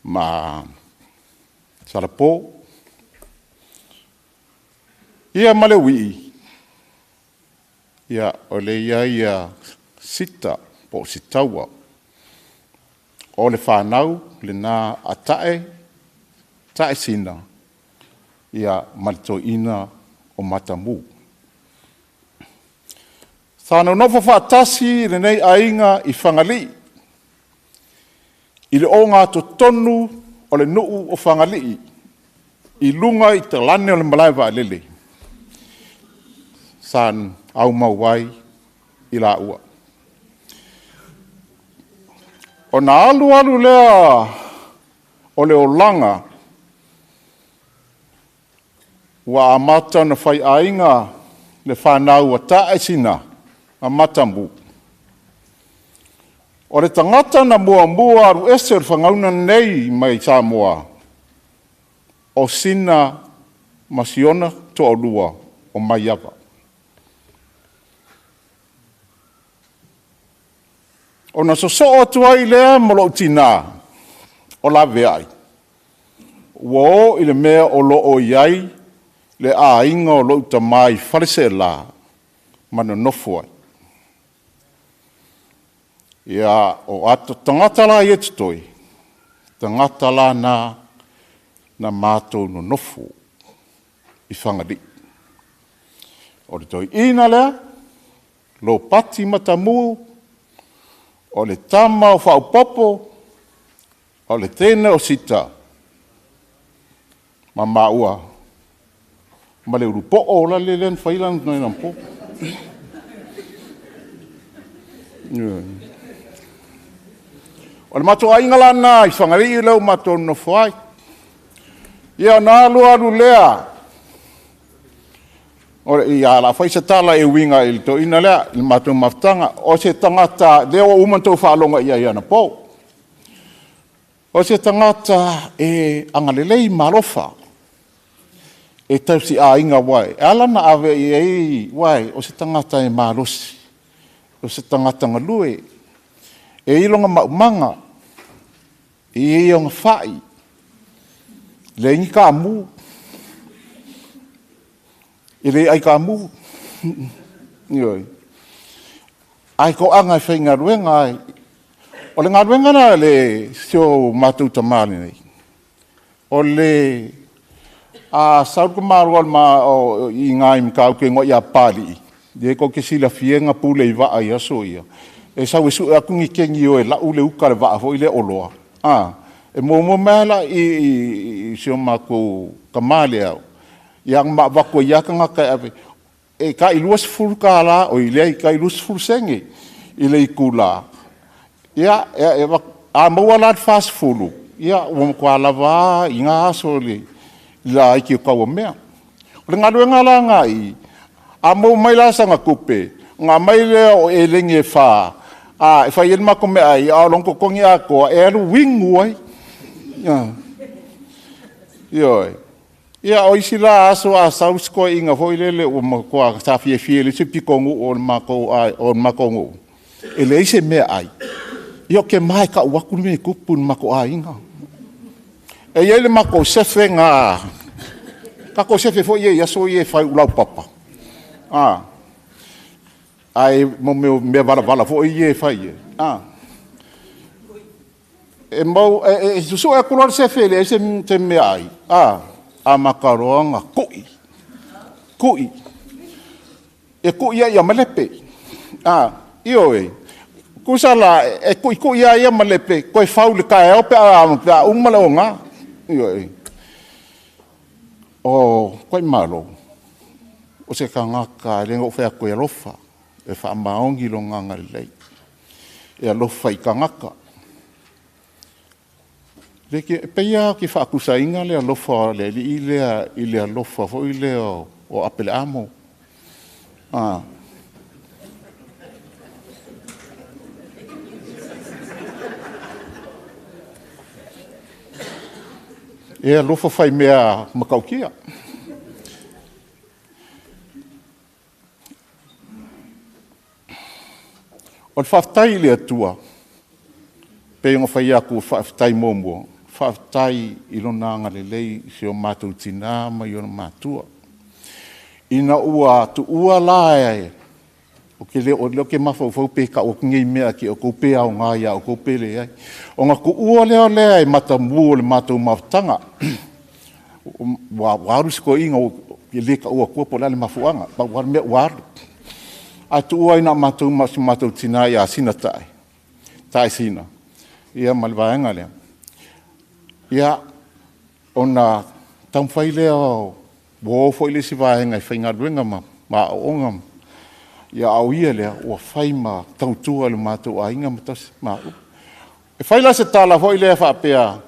ma Salapo. Ia ma le uii, ia, o lea e i ai ia Sita po o Sitaua. O le fanau lena a Tae, Taesina, ia, ma le toeaina o Matamu. Sa nonofo faatasi lenei aiga i Fagalii. i le ogatotonu o le nuu o Fagalii i luga i talane o le malae vaalele sa aumau ai i laua. Ona alu alu lea o le olaga ua amata ona faiaiga le fanau a Taeisina ma Matamu. O le tagata na muamua alu ese o le fanauga nei mai Samoa, o Sina ma siona toalua o Maiava. Ona sosoo atu ai lea ma lou tina o Laveai, ua o i le mea o lo o i ai le aiga o lou tama i Faleaseela ma nonofo ai. Ia, o ato tagata la ia e totoe, tagata la na na matou nonofo i Fagalii. O le toeaina lea, Lopati Matamu, o le tama o Faaopoopo, o le teine o Sita ma maua ma le ulupoo la le lea na fai lana po. O le matou aiga la lena i Fagalii lea ua matou nonofo ai. Ia ona alu alu lea, ia o le a fai se tala e uiga i le toeaina lea i le matou mafutaga. O se tagata, lea ua uma ona outou faalogo i ai anapo. O se tagata e agalelei ma alofa, e tausiaiga, aua e ala ona ave i ai, aua o se tagata e malosi, o se tagata galue, e i ai lona maumaga, e i ai ona fai, leai ni taamu, e le aitaamu, ioe. Ae toaga e faigaluega ai. O le galuega la a si o matou tama nei, o le a sau le tamaloa i ina i Matautu e igoa ia Papalii, lea tou te silafia na pule i vaa i aso ia, e sau e sue atu ni keni e o e lau le uta a le vaa foi lea oloa, e muamua mai lava la i si o matou tama lea, ia ma avatu ai lava tagata e ave, e tai $20, oi leai, e tai 20 sene i le itula. Ia, a maua la le 40, ia ua matua lava a i na aso i le laiti o tau o mea. O le galuega la lena i i, a maua mai la sana tupe, ona aumai lea o eleni e 4 e fai ai le matou meaai, a o lona totogi atoa e alu inu ai. Ioe. Ia, o isi la aso a sau si toeaina foi lele ua matua sa fiafia i le isi pitonuu o le matou nuu, e leai se meaai, ia ou te ma e tau atu le mea e tupu i le matou aiga. E i ai le matou sefe na, tatou sefe foi ia i aso ia e fai laupapa, ae mo mea o mea valavala foi ia e fai ai, e susue atu loa le sefe e leai se meaai, amata loa ona tui, tui, e tui ai ia malepe, ioe. Tusa la, e tuitui lava ia malepe, toe fau i le taeao pe a uma le oga. Ioe. O Taimalo, o se tagata, lea na ou fai atu e alofa, e faamaoni lona agalelei, e alofa i tagata. E pei lava ou te faatusaina le alofa o le alii lea i le alofa foi lea o Apeleamo. E alofa fai mea matautia. O le faafetai i le Atua, pei ona fai atu, faafetai muamua, faafetai i lona agalelei i si o matou tina ma i ona matua. Ina ua tuua la e, o lea ou te mafaufau pe tau atu nei mea ia te outou pe aoga ia outou pe leai. Ona tuua lea lea e Matamu o le matou mafutaga. Ua alu si toeaina, e le taua atua po o le a le mafuaaga, pau lava le mea ua alu. Ae tuua ai na o matou ma si o matou tina ia Sina Tae, Tae Sina. ia ma le vaega lea, ia ona taumafai lea ua o foi le isi vaega e faigaluega ma aooga, ia a o ia lea ua fai ma tautua i le matou aiga ma tausi maua. E fai la se tala foi lea faapea,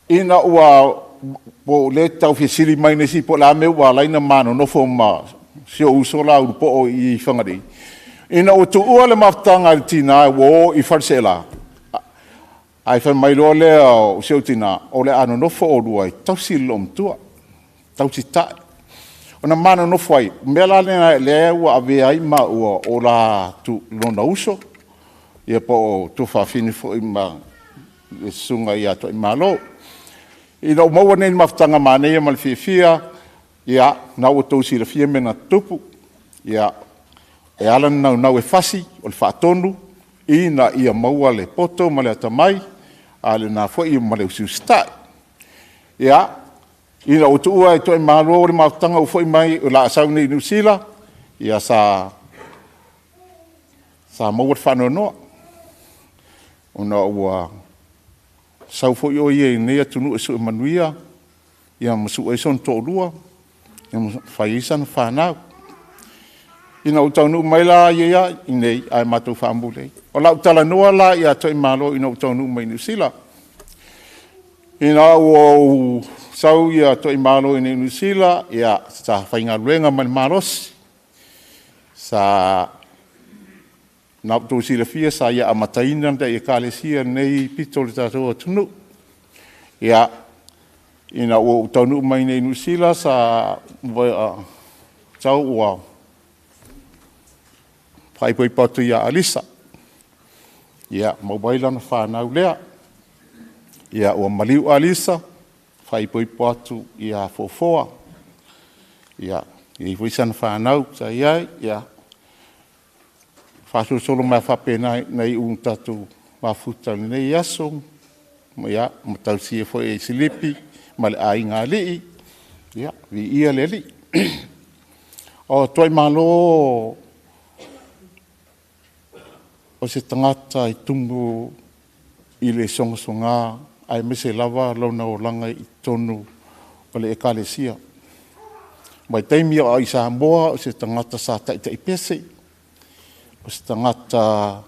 ina ua po o lea e tau fesili mai nisi po o le a le mea ua ala ai ona ma nonofo ma si ou uso la Ulupo i Fagalii, ina ua tuua le mafutaga a le tina ua o i Faleaseela, ae fai mai loa lea o si ou tina, o le a nonofo oulua e tausi le loomatua, tausi ta'i. Ona ma nonofo ai, o le mea la lena lea ua avea ai maua o la lona uso, ia po o tuafafine foi ma le susuga ia Tuaimalo. Ina ua maua nei mafutaga manaia ma le fiafia, ia, lena ua outou silafia mea na tutupu, ia, e ala ona naunau e fasi, o le faatonu ina ia maua le poto ma le atamai, a o lena foi ma le usiusitai. Ia, ina ua tuua e Tuaimalo le mafutaga ua foi mai o le a sau nei i Niu Sila, ia sa maua le faanoanoa ona ua sau foi o ia i nei atunuu e sue manuia, ia ma sue ai sona toalua, ia ma fai ai sana fanau. Ina ua taunuu mai la ia i inei ae matou faamuli ai. O lau talanoa la ia Tuaimalo ina ua taunuu mai Niu Sila, ina ua ou sau ia Tuaimalo i Niu Sila, ia sa faigaluega ma le malosi, sa na outou silafia sa ia amataina le Ekalesia i lenei pito o le tatou atunuu. Ia, ina ua ou taunuu mai nei i Niu Sila, sa sau ua faaipoipo atu ia Alisa, ia maua ai lana fanau lea. Ia ua maliu Alisa, faaipoipo atu ia Foafoa, ia e i ai foi sana fanau sa i ai, ia faasolosolo mai lava faapena ina iu ina tatou mafuta i lenei aso, ia ma tausia foi e Silipi ma le aigaalii, ia viia le Alii. O Tuaimalo o se tagata e tumu i le sogasoga aemaise lava lona olaga i totonu o le Ekalesia. Mai taimi a o i Samoa o se tagata sa taitaipese, o se tagata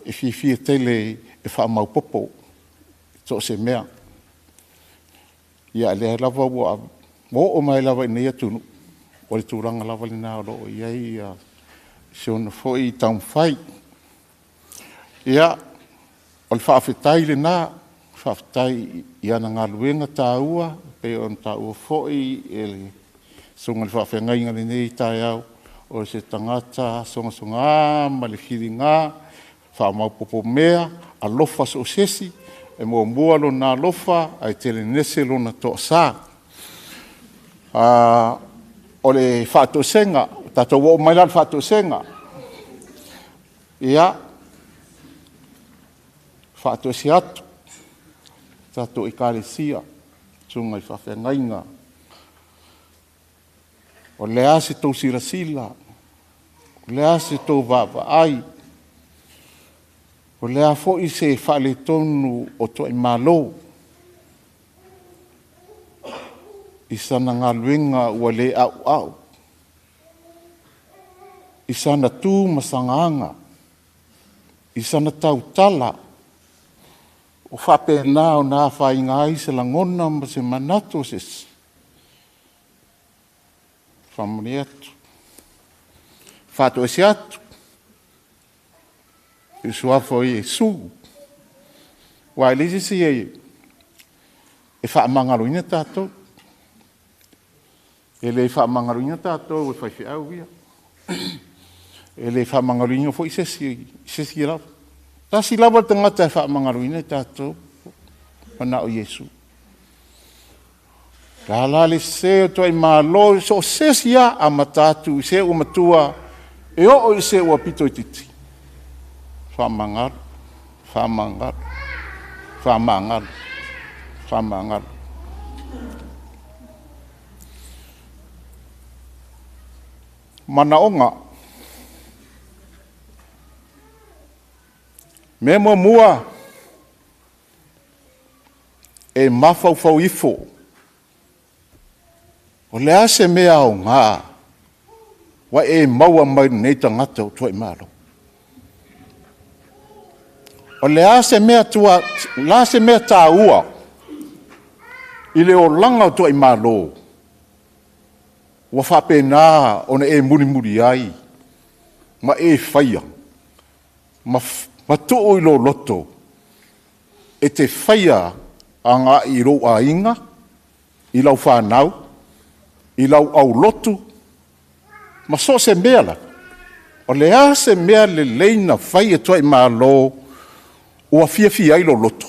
e fiafia tele e faamaopoopo i so o se mea. Ia a o lea lava ua oo mai lava i nei atunuu, o le tulaga lava lena o lo o i ai si ona foi taumafai. Ia, o le faafetai lena, faafetai i ana galuega taua pei ona taua foi e le susuga i le faafeagaiga i lenei taeao, o se tagata sogasoga ma le filiga, faamaopoopo mea, alofa so o se isi, e muamua lona alofa ae telegese lona toasa. O le faatoesega, tatou oo mai la i le faatoesega. Ia, faatoese atu i tatou Ekalesia, susuga i faafeagaiga, o le a se tou silasila, o le a se tou vaavaai, o le a foi se faaletonu o Tuaimalo i sana galuega ua le auau, i sana tu ma sana aga, i sana tautala, ua faapena ona afaina ai se lagona ma se manatu o se isi, faamalie atu, faatoese atu i le Suafa o Iesu, aua e leai se isi e faamagaloina tatou. E le faamagaloina tatou e faifeau ia. E le faamagaloina foi se isi lava. Tasi lava le tagata e faamagaloina tatou, ua na o Iesu. O le a la le sese o Tuaimalo, so o se isi lava, amata atu i se ua matua e oo i se ua aupito itiiti, faamagalo, faamagalo, faamagalo, faamagalo. Manaoga. Mea muamua, e mafaufau ifo, o le a se mea aoga ua e maua mai lenei tagata o Tuaimalo. O le a se mea, tua, la se mea tāua i le olaga o Tuaimalo, ua faapena ona e mulimuli ai ma e faia, ma tuu i lou loto e te faia agai i lou aiga, i lau fanau, i lau aulotu, ma so o se mea lava. O le a se mea lelei na fai e Tuaimalo ua fiafia ai lou loto?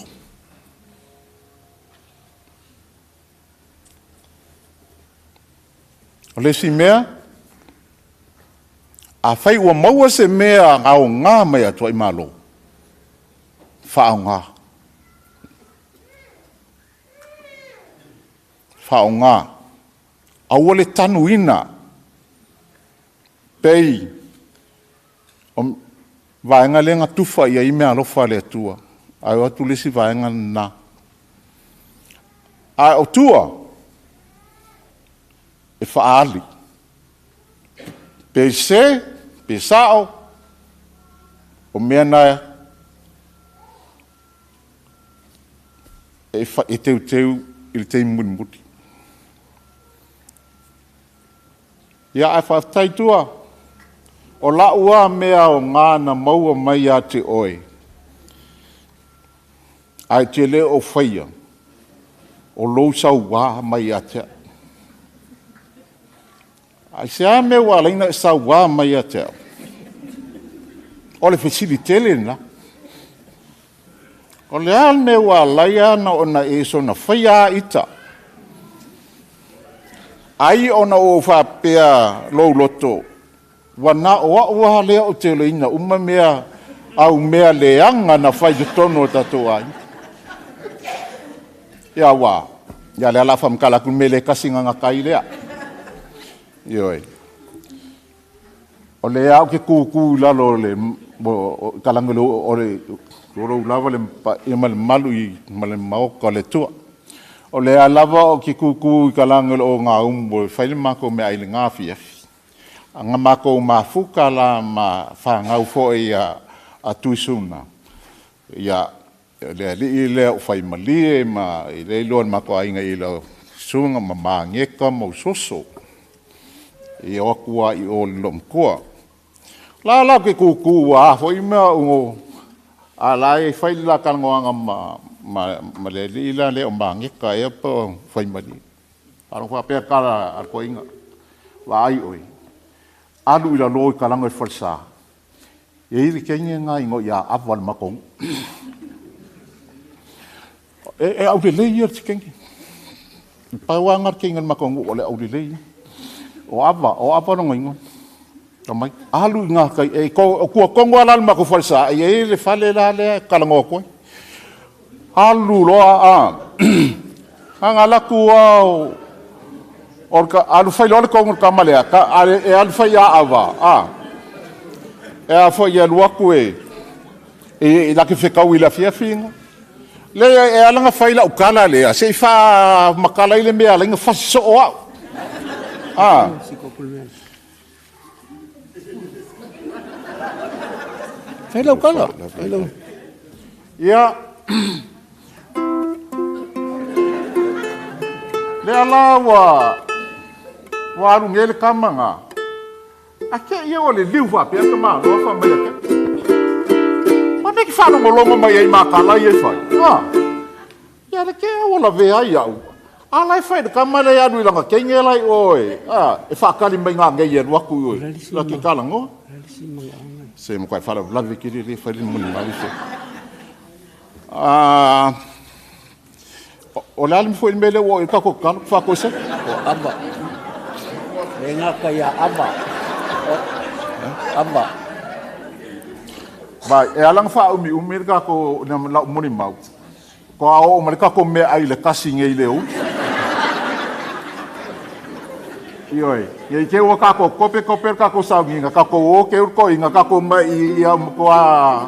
O le isi mea, afai ua maua se mea aoga mai ia Tuaimalo, faaaoga. Faaaoga. Aua le tanuina pei o vaega lea na tufa i ai meaalofa a le Atua, ae o atu le isi vaega lena. A o tua, e faaali. Pe se, pe sao, o mea na e teuteu i le taimi mulimuli. Ia, ae faafetai tua, o lau lava mea aoga na maua mai ia te oe, ae te le o faia, o lou sauā mai ia te au. Ai se a mea ua ala ai ona e sauā mai ia te au? O le fesili tele lena. O le a le mea ua ala ai ona e soona faia a ita? Ai ona ou faapea lou loto, ua na o au lava lea ou te iloaina uma mea au mea leaga na fai i totonu o tatou aiga. Ia ua, ia lea la faamatala atu le mea le tasi na gata ai lea. Ioe. O lea ou te tutu i lalo o le kalagi o le tulou lava le paia ma le mamalu i ma le maota o le Atua. O lea lava ou te tutu i kalagi o le ogaumu e fai le matou meaai i lena afiafi. Na matou mafuta la ma fanau foi a Tuisuna, ia le alii lea o Faimalie ma i le iloa le matou aiga i le susuga ma Mageta ma Usoso. Ia o atu lava i o i le loomatua. La la ke tutu a foi mea o a la e fai le la talanoaga ma le alii la lea o Mageta ea po o Faimalie. Faalogo faapea tala a le toeaina, vaai oe, alu i lalo i talaga o le falesa, e i ai le teine lena e igoa ia Ava o le matou nuu. E aulelei ia le teine. Pau lava lena o le teine o le matou nuu o le aulelei ia. O Ava lona igoa. Mai, alu i gatai, e tua tonu lava la le matou falesa, e i ai le fale la lea e talanoa atu ai. Alu loa, a na alu atu lava alu fai loa le tonu i le tama lea, e alu fai ia Ava, e a foi e alu atu e la te fetau i le afiafi ina. Le e ala na fai lau tala lea, se i faamatala ai le mea ala ai na fasi soo au. Fai lau tala. Fai lau. Ia, lea la ua alu nei le tama na. A ke ia o le liu faapea ka maloa fa mai a ke. Ma me ki whalongolongo mai ai makala ia i fai. Ia le ke au la vea ai au. A lai fai le kama le alu i langa kenge lai oe. E whaakali mai ngā ngei e luaku i oe. La ke kala ngoa. Se mo kai whala vlave ki re fai le moni mali se. O le alimi foi le mele ua i kako kalo, whako se. O Ava. E ngaka ia Ava. Ava. Vai, e alanga wha umi umi le kako na lau moni mau. Ko a o ma le kako mea ai le kasi ngei le u. Ioi, ia ke ua kako kope kope kako saunginga, kako o ke urko inga, kako mai ia ko a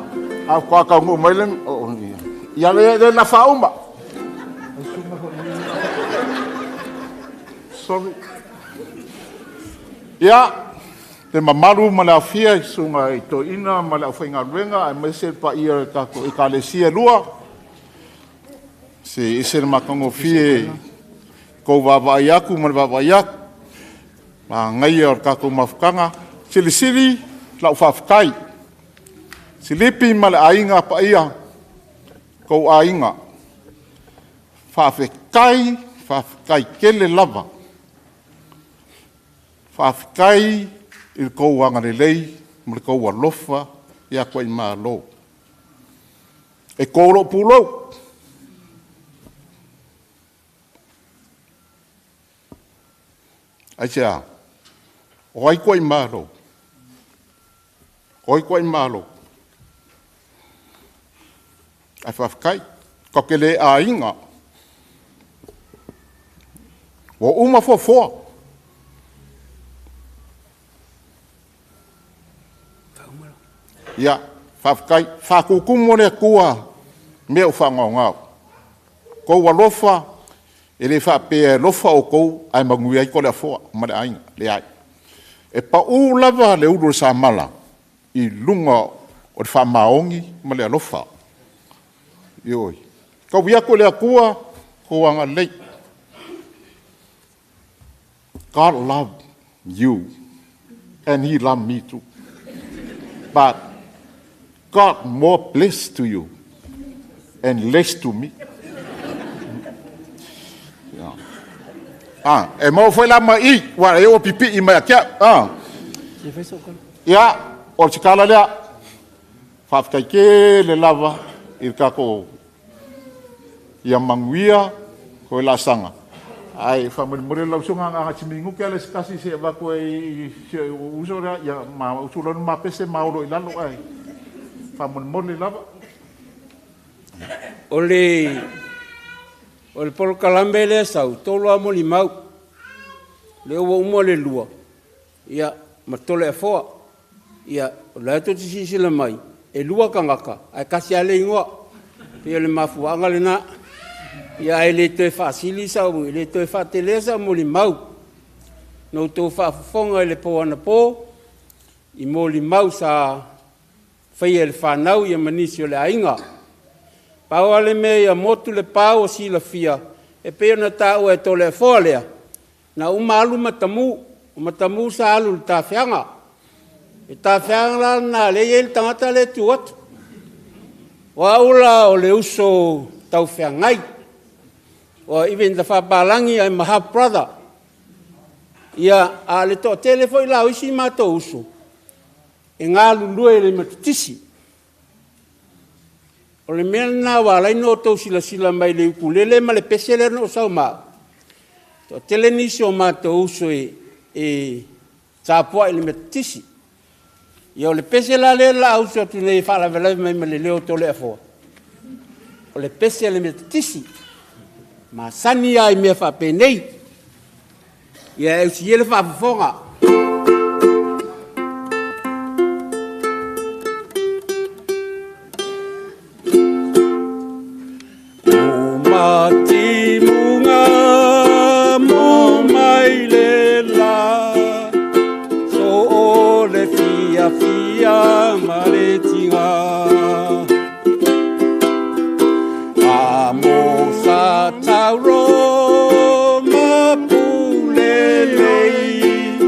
ko ka ngu mai le ia le la wha uma. Sorry. Ia, le mamalu ma le aofia i susuga i toeaiina ma le aufaigaluega aemaise le paia o le tatou Ekalesia e lua, se e ese le matagofie o le tou vaavaai atu ma le vaavaai atu, manaia o le tatou mafutaga. Silisili lau faafetai, Silipi ma le Aiga Paia, tou aiga, faafetai, faafetai tele lava. Faafetai i le tou agalelei ma le tou alofa ia Tuaimalo. E to lou pulou. Aisea? O ai Tuaimalo? O ai Tuaimalo? Ae faafetai, tatou te le aiga. Ua uma fuafua. Ia, faafetai. Faatutumu e le Atua mea o faagaogao. Outou alofa, e le faapea e alofa outou ae manuia ai Toleafoa ma le aiga, leai. E pau lava le ulu o le samala i luga o le faamaoni ma le alofa. Ioe. Taui atu e le Atua outou agalelei. God love you and He love me too. But God more bless to you and less to me. Yeah. Ah, e maua foi la ma i, ua e ua pipii mai ia te au. Ah. Ia, o se tala lea. Faafetai tele lava i le tatou ia manuia toe laasaga. Ae faamolemole lau susuga na o si minute lava lea se tasi se i avatu ai i si ou uso lea, ia ma usu loa le ma pese ma olo i lalo ae faamolemole lava. O le polokalame lea sau, tolu lava molimau. Lea ua uma le lua, ia, ma Toleafoa. Ia, o la e tou te silasila mai, e lua tagata, ae tasi lava le igoa. Pei o le mafuaaga lena. Ia, ae le toe faasili sau, e le toe faatelea sau molimau. Na outou faafofoga i le po anapo, i molimau sa faia e le fanau ia ma nisi o le aiga. Pau lava le mea ia motu le pa ua silafia, e pei ona taua e Toleafoa lea, na uma alu Matamu, o Matamu sa alu i le tafeaga. Le tafeaga la lena lea e i ai le tagata lea e tu atu. O au la o le uso taufeagai. Or even the Faapalagi, I'm a half brother. Ia, a o le toatele foi la o isi matou uso, e galulue i le Metotisi. O le mea lena ua ala ai ona outou silasila mai i le ukulele ma le pese lea na ou sau ma au, toatele nisi o matou uso e tapuai i le Metotisi. Ia o le pese la lea o le a usu atu nei e faalavelave mai ma le leo o Toleafoa, o le pese a le Metotisi, masani lava i mea faapenei. Ia e usi ia le faafofoga. O matimuga mo mai le la, so o le fia fia ma le tiga. A mo sa tauro ma pule lei,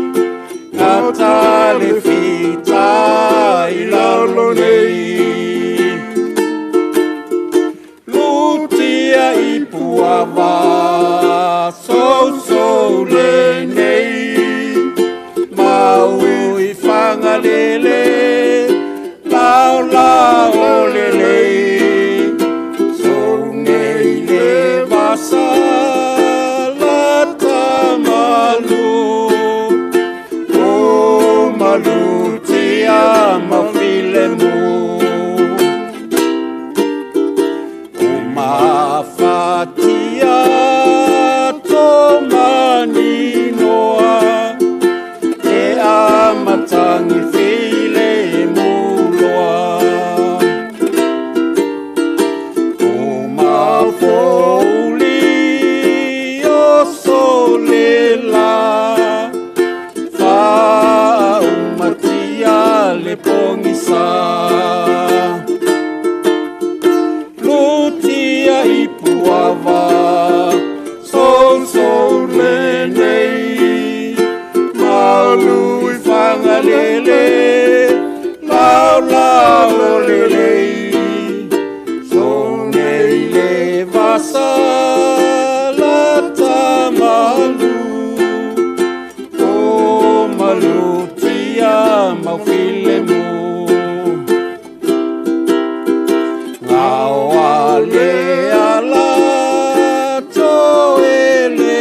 le ala toelelei,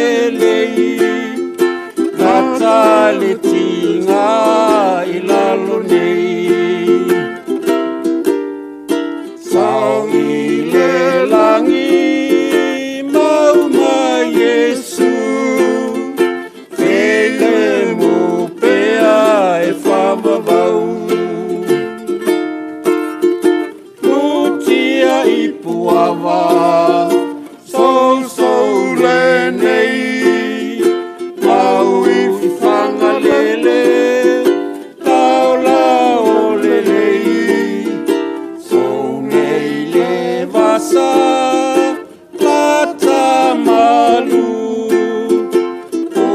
gata le tiga i lalo nei. Sao i le lagi mau mai Iesu, fele mo pea e whavavau. Putia i puava, sou le nei, mau i whangalele, lao lao lelei. Sou nei le vasa, lata malu, o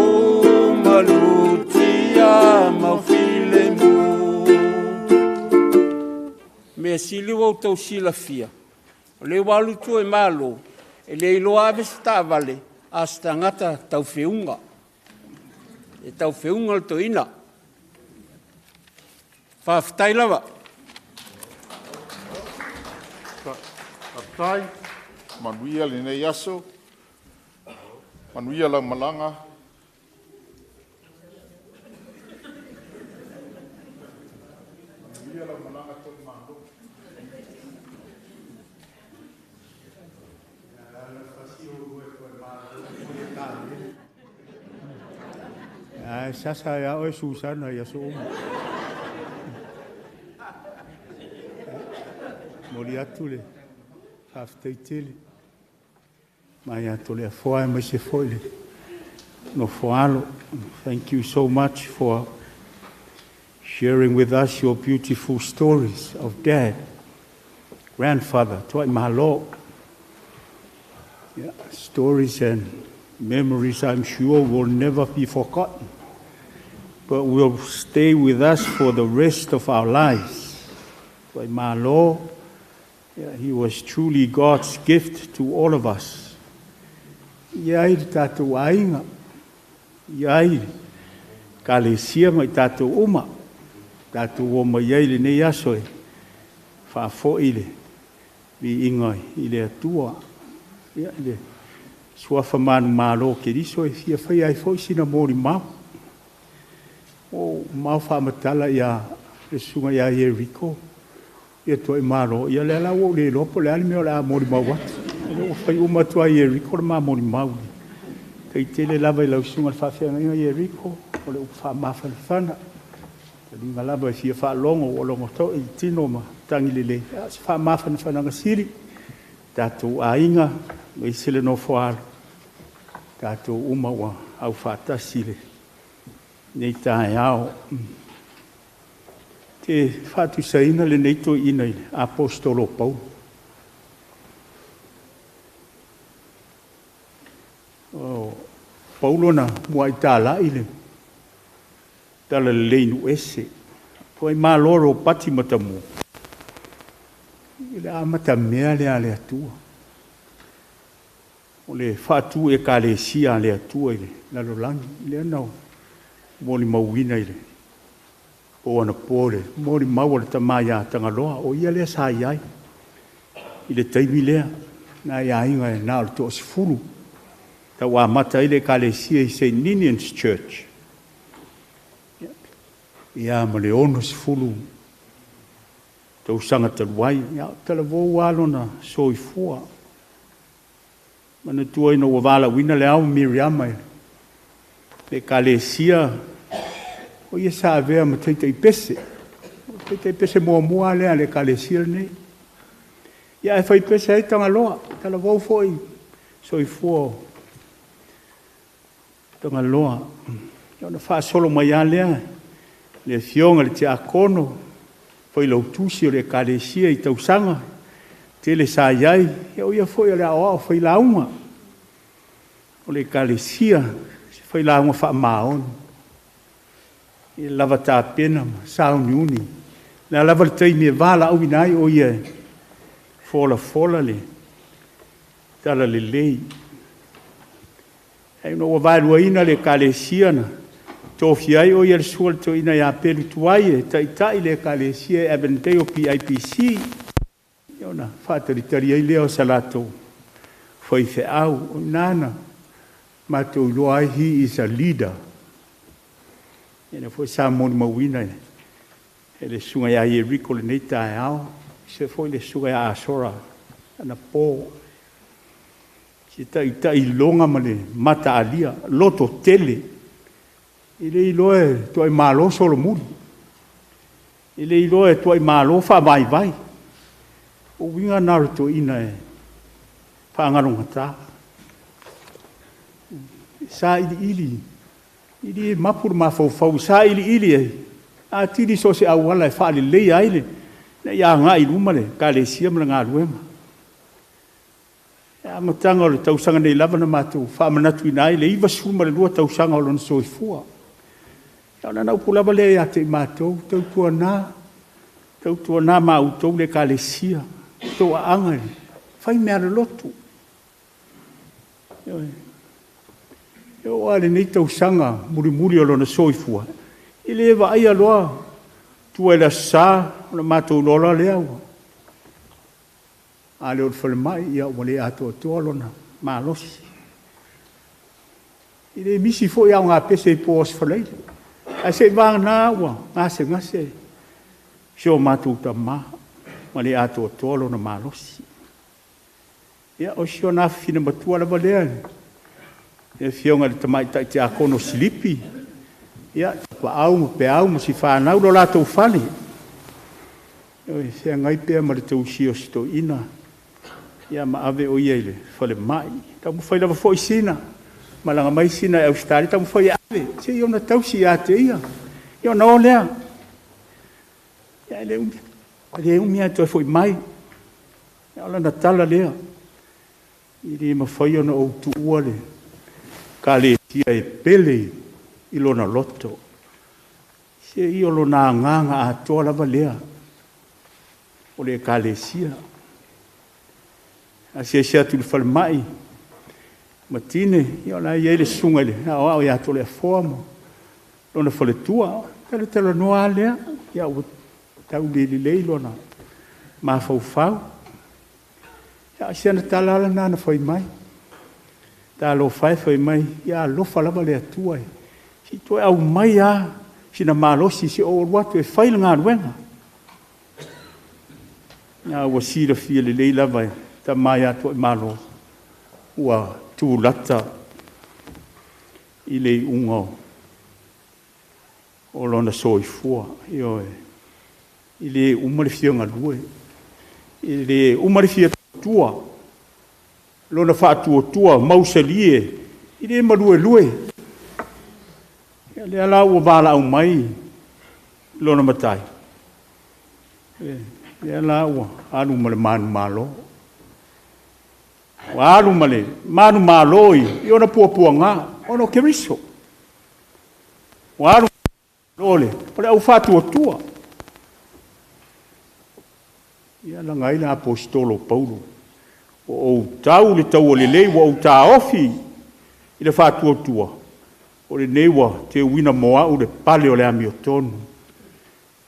malu tia maufile mu. Mea sili ua outou silafia, o le ua alu tua i Malo, e le iloa ave se taavale a se tagata taufeūga. E taufeūga le toeaina. Faafetai lava. Faafetai, manuia lenei aso, manuia lau malaga. Manuia lau malaga Toaimalo. Ai, sasa ia oe Susana ia so uma. Moli atu le faafetai tele. Mai a tole afoa e mai se foi le nofoalo. Thank you so much for sharing with us your beautiful stories of Dad, grandfather, Tuaimalo. Yeah, stories and memories I'm sure will never be forgotten, but will stay with us for the rest of our lives. Tuaimalo, yeah, he was truly God's gift to all of us. Ia i le tātou aiga, ia i le kalesia mai tātou uma, tātou o mai ai lenei aso e faafoi le viiga i le Atua. Ia, i le suafa manumalo Keriso e fia fai ai foi sina moli mau. O mau faamatala ia le susuga ia Ieriko, ia Tuaimalo, ia lea la ua ou le iloa po o le a le mea o le a molimau atu. O lea ua fai uma atu lava Ieriko le ma molimau. Taitele lava i lau susuga le faafeagaiga Ieriko, o le upu faamafanafana. Taliga lava e fia faalogo, ua logo toi i tino ma tagi lelei. A o se faamafanafanaga sili, tatou aiga, aemaise le nofoalo, tatou uma ua aufaatasi i lenei taeao. Te faatusaina lenei toeaina i le Aposetolo o Paulo. O Paulo na muai talai le talalelei nuu ese. Tuai malo Ropati Matamu i le amatamea lea a le Atua. O le faatu ekalesia a le Atua i le lalolagi, lea na molimauina i le po anapo le molimau a le tama ia Tagaloa, o ia lea sa i ai i le taimi lea, nai aiga e na o le 10, tau amata ai le ekalesia i Saint Ninian's Church. Ia ma le 60 tausaga talu ai, ia o talavou lava lona soifua. Manatua ina ua valaauina le ao ma Miriama i le ekalesia, o ia sa avea ma taitaipese. O le taitaipese muamua lea a le ekalesia lenei. Ia ae faipese ai Tagaloa, talavou foi soifua o Tagaloa. Ia ona faasolo mai lava lea le afioga i le tiakono, failautusi o le ekalesia i tausaga tele sa i ai, ia o ia foi o le aoao failauga o le ekalesia, se failauga faamaoni, e lava tapena ma sauniuni. O le a lava le taimi e valaauina ai o ia e folafola le talalelei. Ae ina ua vaeluaina le ekalesia na tofia ai o ia le susuga i le toeaina ia Pelu Tuai e taitai le ekalesia e Avondale PIPC. Ia ona faatalitali ai lea o sa latou faifeau. O i ina na matou iloa ai, he is a leader. Ia lea foi sa molimauina e le susuga ia Ieriko i lenei taeao, aemaise foi le susuga ia Asora anapo. Se taitai iloga ma le mataalia, lototele, e le iloa e tuaimalo solomuli, e le iloa e tuaimalo faavaivai. O uiga na o le toeaina e faagalogata. E sailiili, e le mapu le mafaufau e sailiili atili so o se auala e faaleleia ai le, ina ia agai i luma le Ekalesia ma le galuega. I le amataga o le tausaga nei lava na matou faamanatuina ai le 92 tausaga o lona soifua. Ia o lana upu lava lea ia te i matou, tautuana, tautuana ma outou le Ekalesia, outou aaaga e fai mealoloto. Ioe. E oo lava i lenei tausaga mulimuli o lona soifua, e le vaaia loa tua i le Aso Sa ona matou iloa loa lea ua, a le o le falemai, ia ua le atoatoa lona malosi. E le misi foi aogapese i po o Aso Faraile, ae seiavagana ua gasegase si o matou tama ua le atoatoa lona malosi. Ia, o si ona afafine matua lava lea, le Afioga i le Tamaitai Tiakono o Silipi, ia, Tapaau ma Peau ma si fanau, lo latou fale, ioe, feagai pea ma le tausia o si toeaina ma ave o ia i le falemai. Taumafai lava foi sina, malaga mai sina i Ausetalia taumafai e ave, se i ona tausi ia te ia, ia ona o lea. Ae le umi lava toe foi mai. Ia o lana tala lea, e le mafai ona ou tuua le Ekalesia e pele i lona loto. Se ia o lona agaga atoa lava lea o le Ekalesia. A asiasi atu i le falemai i Matine, ia o la e i ai le susuga i le aoao ia Toleafoa ma lona faletua, ona talatalanoa lava lea, ua tau le lelei lona mafaufau. A o si ana tala lava lena na fai mai, “Talofa e, fai mai, ia alofa lava le Atua, se i toe aumai lava sina malosi se i ou alu atu e fai le galuega.” A ua silafia lelei lava e le tama ia Tuaimalo, ua tulata i le iuga o lona soifua. Ioe. E le uma le fia galue, e le uma le fia tautua, lona faatuatua mausali e, e le maluelue. Ia lea la ua valaau mai lona matai, lea la ua alu ma le manumalo. Ua alu ma le manumalo i ona puapuaga ona o Keriso. Ua alu ma le o le au faatuatua. Ia laga ai le aposetolo o Paulo, ua ou tau le taua lelei, ua ou taofi i le faatuatua, o lenei ua teuina mo au le pale o le amiotonu,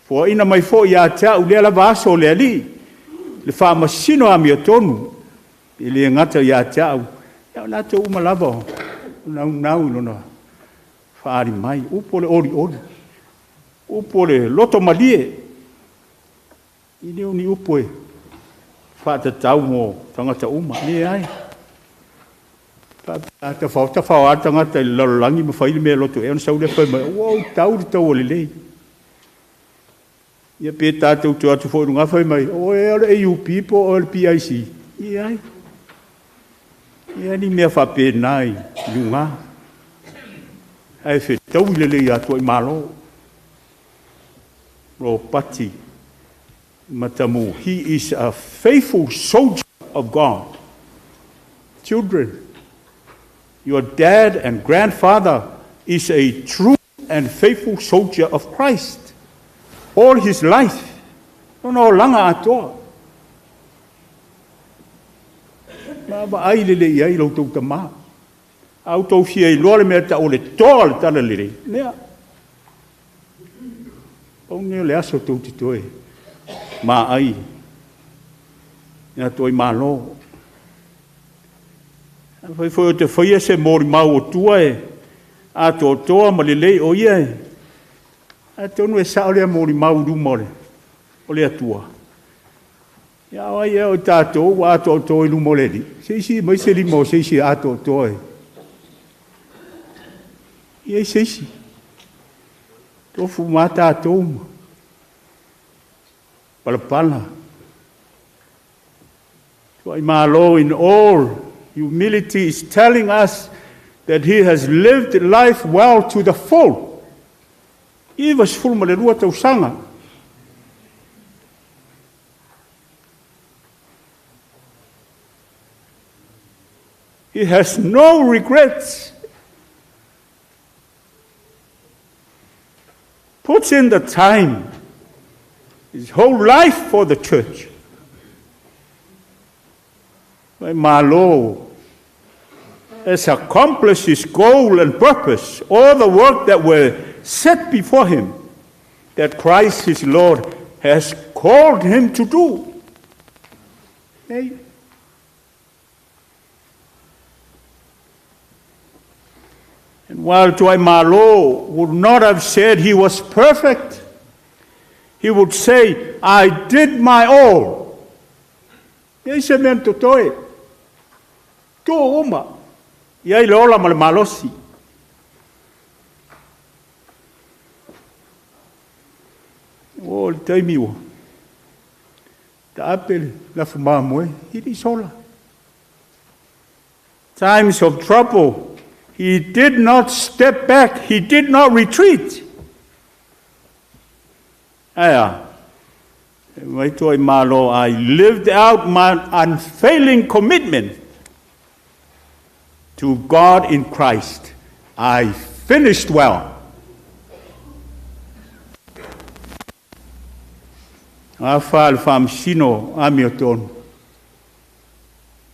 foaina mai foi ia te au i lea lava aso e le Alii le faamasino amiotonu, e le gata ia te au, a o i latou uma lava o naunau i lona faaali mai. Upu o le olioli, upu o le loto malie, e le o ni upu e faatatau mo tagata uma, e leai. A tafao tafao lava le tagata i le lalolagi ma fai le mea e loto i ai ona sau lea fai mai, ua ou tau le taua lelei. Ia pe tatou te o atu foi i luga fai mai, o oe ea o le AUP po o oe o le PIC? E leai, e leai ni mea faapena i luga, ae fetaui lelei ia Tuaimalo, Ropati Matamu. He is a faithful soldier of God. Children, your dad and grandfather is a true and faithful soldier of Christ all his life. Lona olaga atoa. Ma vaai lelei i ai lo outou tama. A outou fia iloa le mea e tau o le toa o le talalelei, lea. Pau lenei o le aso tou te toe maai. Ia Tuaimalo. Afai foi o te faia se molimau o tua e atoatoa ma lelei o ia e, atonu e sao lea molimau i luma o le Atua. Ia o ai ea o tatou ua atoatoa i luma o le Alii? Se isi mai se lima o se isi e atoatoa e. Ia i se isi. Tofu ma tatou ma palapala. Tuaimalo in all humility is telling us that he has lived life well to the full. 92 tausaga. He has no regrets. Puts in the time, his whole life for the church. Malo has accomplished his goal and purpose, all the work that were set before him, that Christ his Lord has called him to do. Hey. And while Tuaimalo would not have said he was perfect, he would say, I did my all. Ia se mea totoe. Tō uma. Ia i le ola ma le malosi. O le taimi ua. Ta ape le lafu mamoe, hiri sola. Times of trouble, he did not step back. He did not retreat. Aia. Mai Tuaimalo, I lived out my unfailing commitment to God in Christ. I finished well. A wha le whamsino a mi o tonu.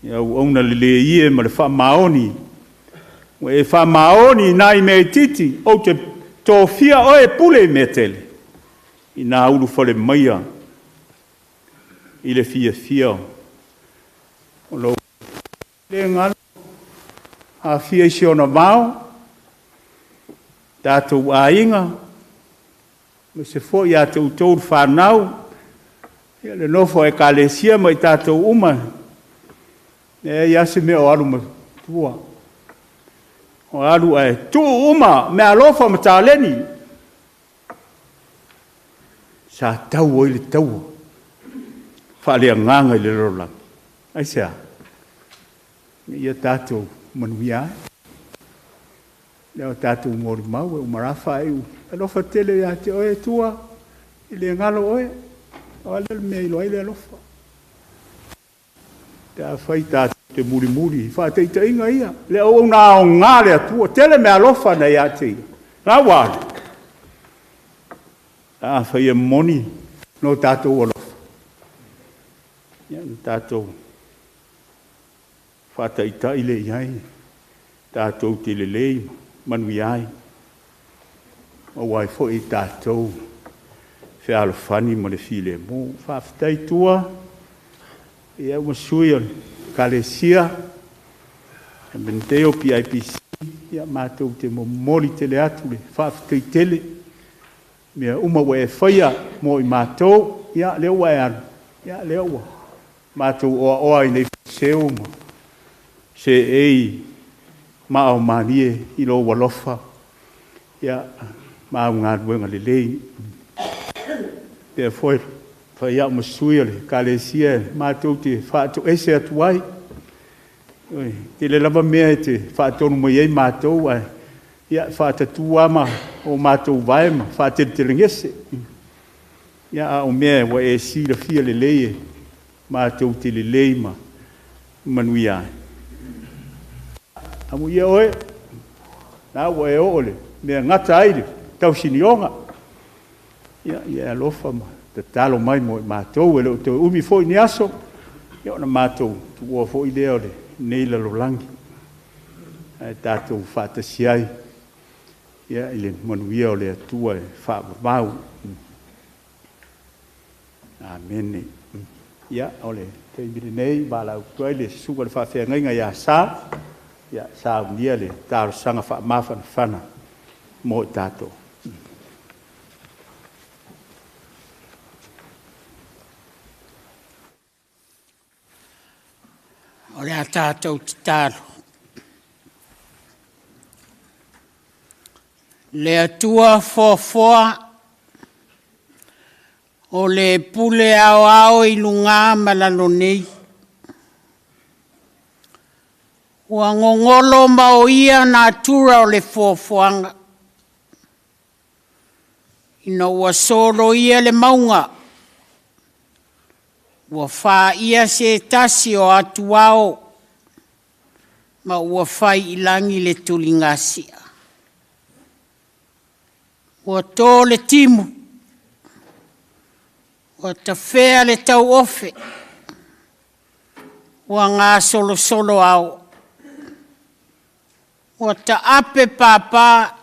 Ia u auna le le ie ma le wha maoni. Ua e wha maoni nai mea titi o te tōfia oe pule i mea tele. I nā ulu whale maia i le fia fia o lo le ngalo a fia isi ona mao tātou aiga ma se foi ia te utou whanau ia le nofo e kalesia mai tātou uma e ia se mea o alu ma tua o alu e tuu uma me alofa ma tāleni sa tau oi le taua whaalea nganga i le rolangi. Ai sea, ia tātou manuia ai. Lea o tātou mori mau e umarafa ai u. Alofa tele ia te oe tua, i le ngalo oe. O ale le mea ilo ai le alofa. Te a whai tātou te muri muri, whaateita inga ia. Le au nā o ngā le atua, tele mea alofa na ia te ia. Ngā wāle. A whai e moni no tātou alofa. Ia na tātou whātaitai le iai, tātou te lelei manui ai. O wai foi tātou whealofani ma le file mō. Whaafetai tua, ia uma sui o le kalesia, e menteo PIPC, ia mātou te momoli tele atu le whaafetai tele. Mea uma ua e whaia mō i mātou, ia lea ua e anu, ia lea ua. Mātou oa oa i nei seo ma se ei maau manie i lo walofa ia maau ngā ruenga le lei. Te foi whai au masui o le kalesia mātou te whaato ese atu ai. Te le lava mea e te whaatonu mai ei mātou ai. Ia whaatatu ama o mātou vae ma whaateletelengese. Ia a o mea wa e sila fia le lei e mātou te le lei ma manui ai. Amu ia oe, nā ua e o le, mea ngata ai le, tausinionga. Ia, ia alofa ma tatalo mai mo i mātou, e leo te umi foi ni aso, ia ona mātou tuua foi lea o le nei lalolangi. Ai tātou whaatasi ai, ia i le manuia o le atua e whaavavau. Amene. Ia, o le taimi lenei, valaau atu ai le susuga i le faafeagaiga ia Sa, ia saunia le talosaga faamafanafana mo i tatou. O le a tatou tatalo. Le Atua foafoa o le pule aoao i luga ma lalo nei. Ua gogolo ma oia natura o le foafoaga, ina ua soloia le mauga, ua faia se tasi o atuao ma ua fai i lagi le tuligasia. Ua to le timu, ua tafea le tauofe, ua gasolosolo ao, ua taape papa,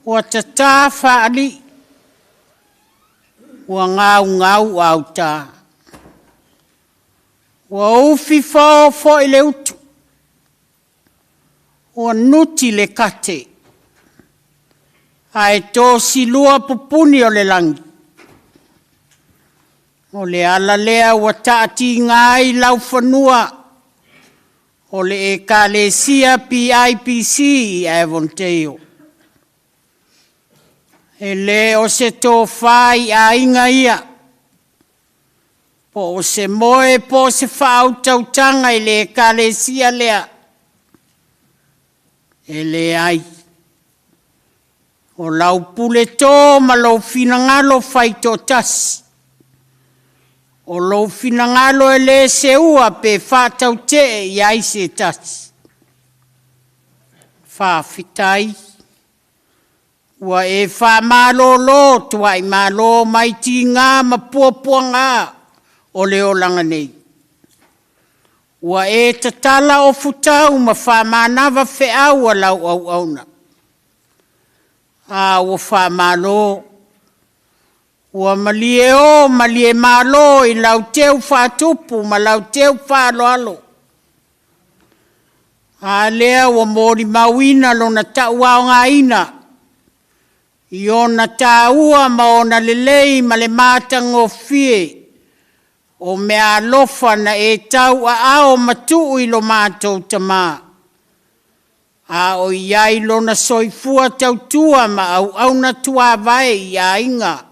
ua tata faalii, ua gaugau auta, ua ufi fao foi le utu, ua nuti le kate, ae tosilua pupuni o le lagi. O le ala lea ua taatiga ai laufanua o le Ekalesia PIPC i Avondale. E le o se tofa i aiga ia, po o se moe po o se faautautaga i le Ekalesia lea. E leai, o lau puleto ma lou finagalo faitoatasi, o lou finagalo e le seua pe faatautee i ai se tasi. Faafetai, ua e faamalolo tuaimalo mai tiga ma puapuaga o le olaga nei. Ua e tatala ofutau ma faamanava feau a lau auauna. A ua faamalo, ua malie o malie malo i lau teu faatupu ma lau teu faaaloalo. A lea ua molimauina lona tauaogaina i ona taua ma ona lelei ma le matagofie o meaalofa na e tauaao ma tuu i lo matou tama, a o i ai lona soifua tautua ma auauna tuavae i aiga,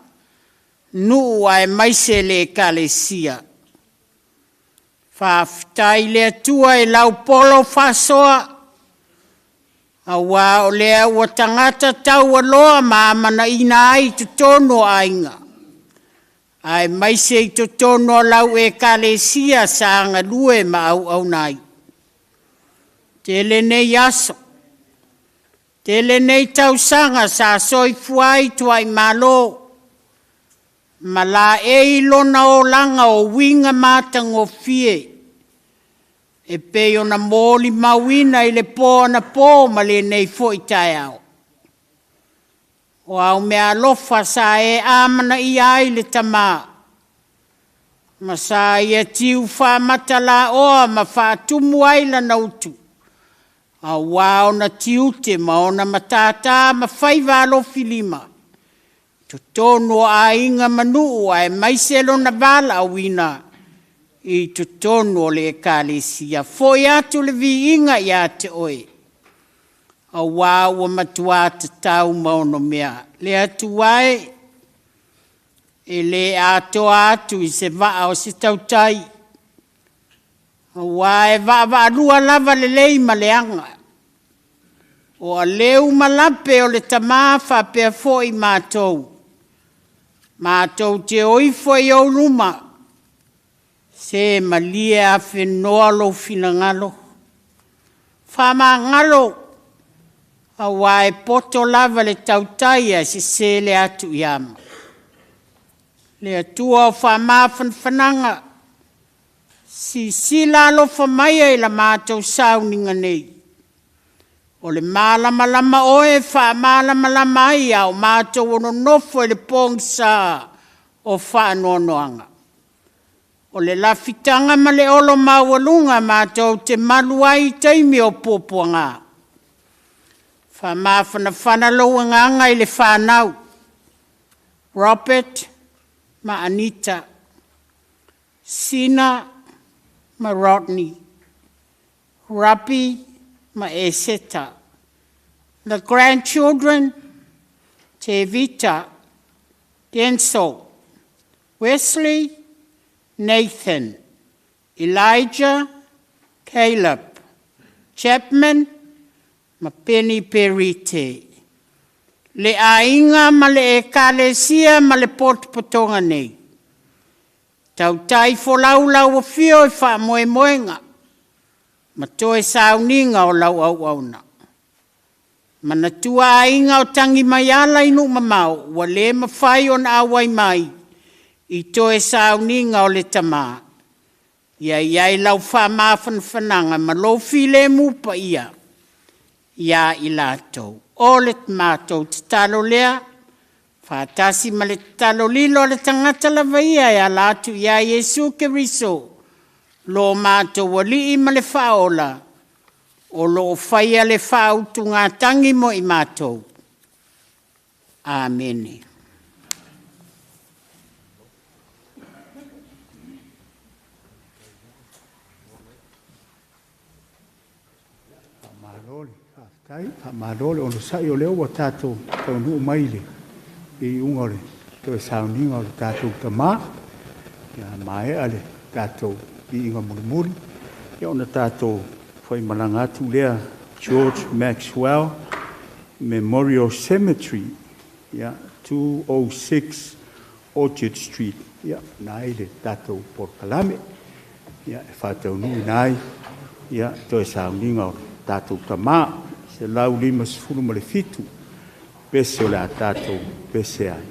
nuu aemaise le Ekalesia. Faafetai i le Atua i lau polo faasoa, aua o lea ua tagata taualoa ma amanaina ai i totonu o aiga, aemaise i totonu o lau Ekalesia sa galue ma auauna ai. Tele nei aso, tele nei tausaga sa soifua ai tuaimalo, ma laei lona olaga o uiga matagofie, e pei ona molimauina i le po anapo ma lenei foi taeao. O au meaalofa sa e amanaia ai le tama, ma sa ia tiu faamatalaoa ma faatumu ai lana utu, aua ona tiute ma ona matata ma faiva alofilima, totonu o aiga ma nuu aemaise lona valaauina i totonu o le Ekalesia. Foi atu le viiga ia te oe, aua ua matua tatau ma onomea. Le Atua e, e le atoa atu i se vaa o se tautai, aua e vaavaalua lava lelei ma leaga. O aleu ma lape o le tama faapea foi matou, matou te o ifo i ou luma, se malie afenoa lou finagalo. Faamagalo, aua e poto lava le tautai ae sese le atu i ama. Le Atua o faamafanafanaga, sisila alofa maia i la matou sauniga nei. O le malamalama oe e faamalamalama ai a o matou o nonofo i le pogisa o faanoanoaga. O le lafitaga ma le olo maualuga matou te malu ai i taimi o puapuaga. Faamafanafana lou agaga i le fanau, Robert ma Anita, Sina ma Rodney, Rabi ma Eseta, the grandchildren, Tevita, Denso, Wesley, Nathan, Elijah, Caleb, Chapman ma Penny Perite. Le aiga ma le ekalesia ma le potopotoga nei. Tautai folau lau afio i faamoemoega ma toe sauniga o lau auauna. Manatua aiga o Tagimaiala i nuu mamao ua le mafai ona auai mai i toe sauniga o le tama. Ia i ai lau faamafanafanaga ma lou filemu paia ia i latou. O le matou tatalo lea, faatasi ma le tatalo lilo a le tagata lava ia e ala atu ia Iesu Keriso, lo matou Alii ma le Faaola, o lo o faia le faautugatagi mo i matou. Amene. Faamalo le faafetai, faamalo le onosai, o lea ua tatou taunuu mai i le iuga o le toe sauniga o le tatou tama. Ia maea le tatou viiga mulimuli, ia ona tatou faimalaga atu lea George Maxwell Memorial Cemetery, ia, 206 Orchard Street, ia, na ai le tatou polokalame, ia, e faataunuuina ai, ia, toe sauniga o le tatou tama, 157 pese o le a tatou pese ai.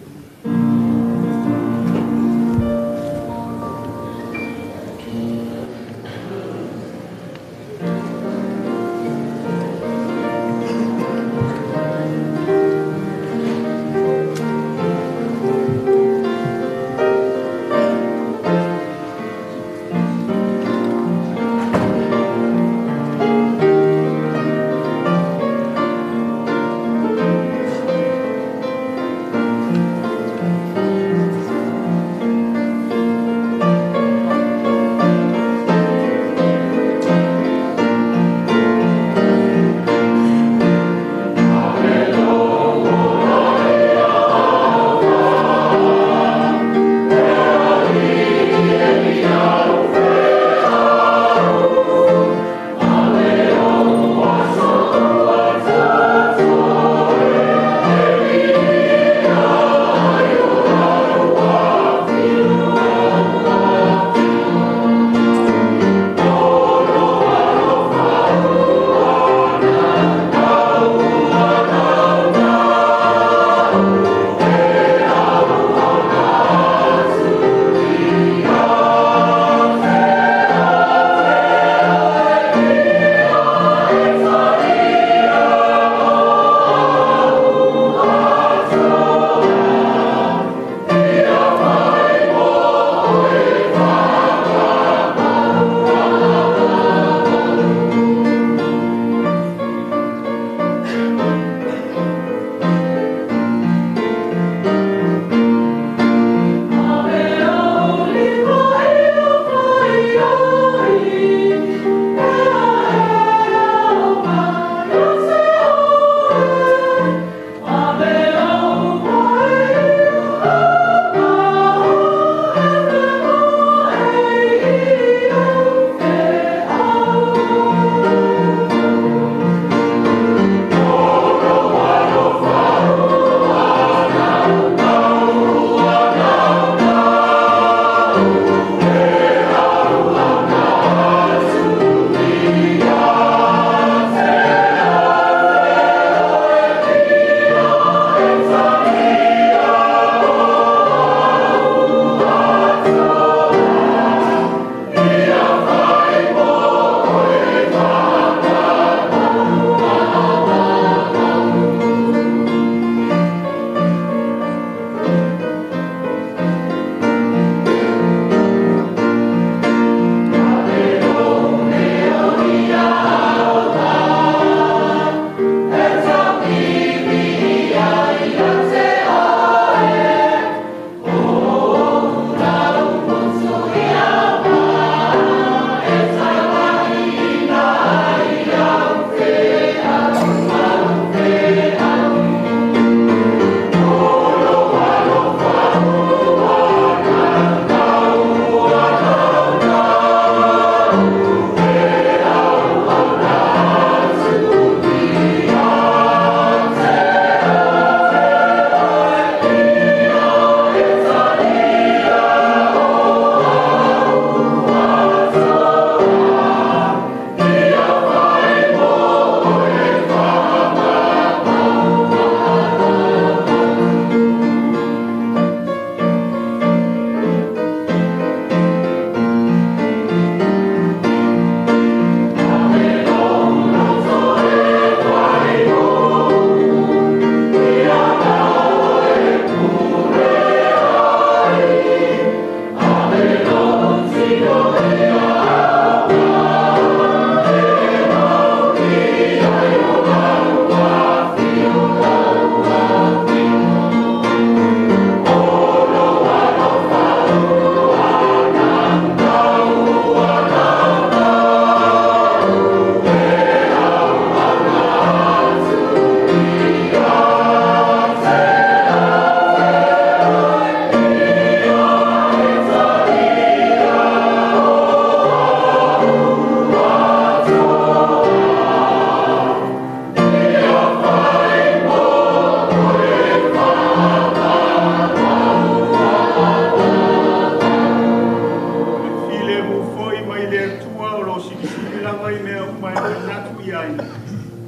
uma e manatu i ai,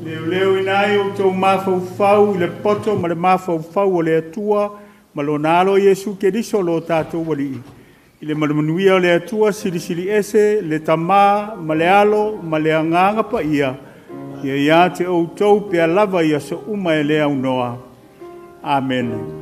leoleoina ai outou mafaufau i le poto ma le mafaufau o le Atua ma lona Alo Iesu Keriso lo tatou Alii. I le manumanuia o le Atua Silisili Ese, le Tamā ma le Alo ma le Agaga Paia, ia ia te outou pea lava i aso uma e le aunoa. Amene.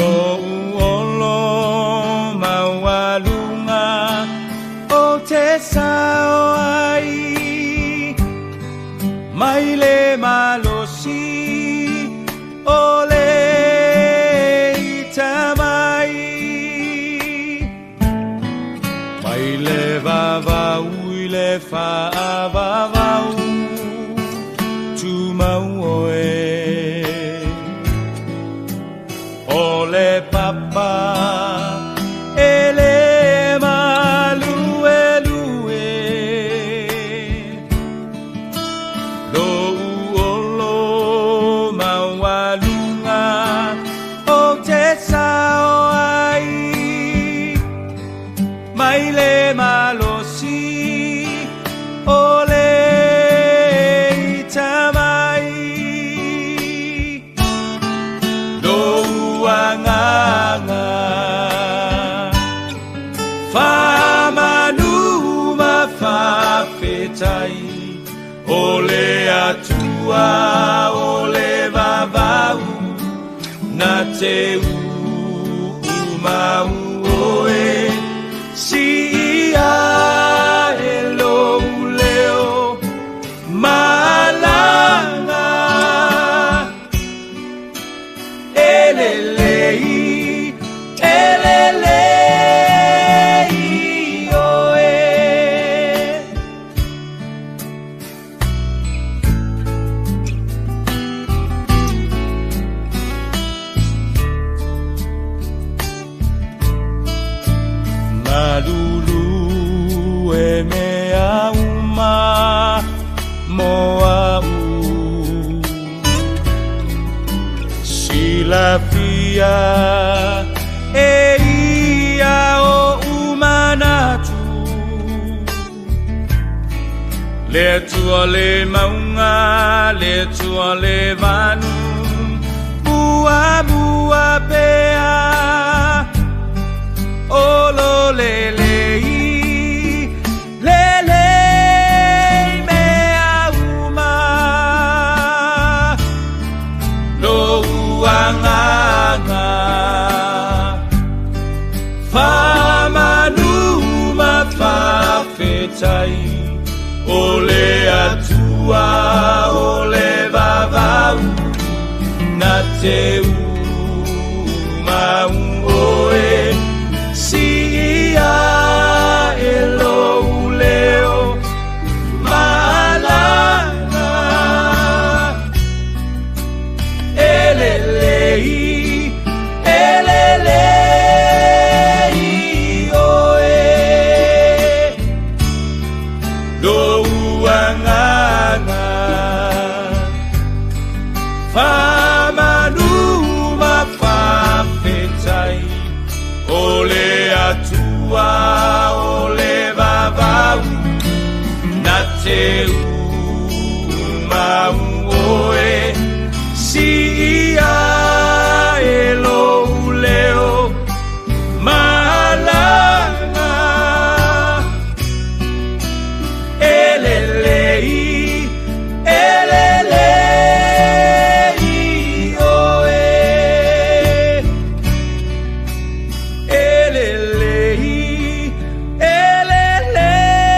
Lo le vavau i le faavavau tumau oe. O le papa e le maluelue, lou olo maualuga o te sao ai, mai le malosi o le itamai. Lou agaga faamanu ma faafetai, o le Atua o le vavau na te uumau oe. Siia e lou leo malaga, e lelei, e lelei oe. Malulu e mea uma mo au, silafia e ia o umanatu. Le Atua le mauga, le Atua le vanu, muamua pea o lo lelei, lelei mea uma. Lou agaga faamanu ma faafetai, o le Atua o le vavau na te umau oe. Siia e lou leo malaga, e lelei, e lelei oe. Lou agaga faamanu ma faafetai, o le Atua o le vavau na te umau oe. Siia e lou leo malaga, e lelei, e lelei oe. E lelei, e lelei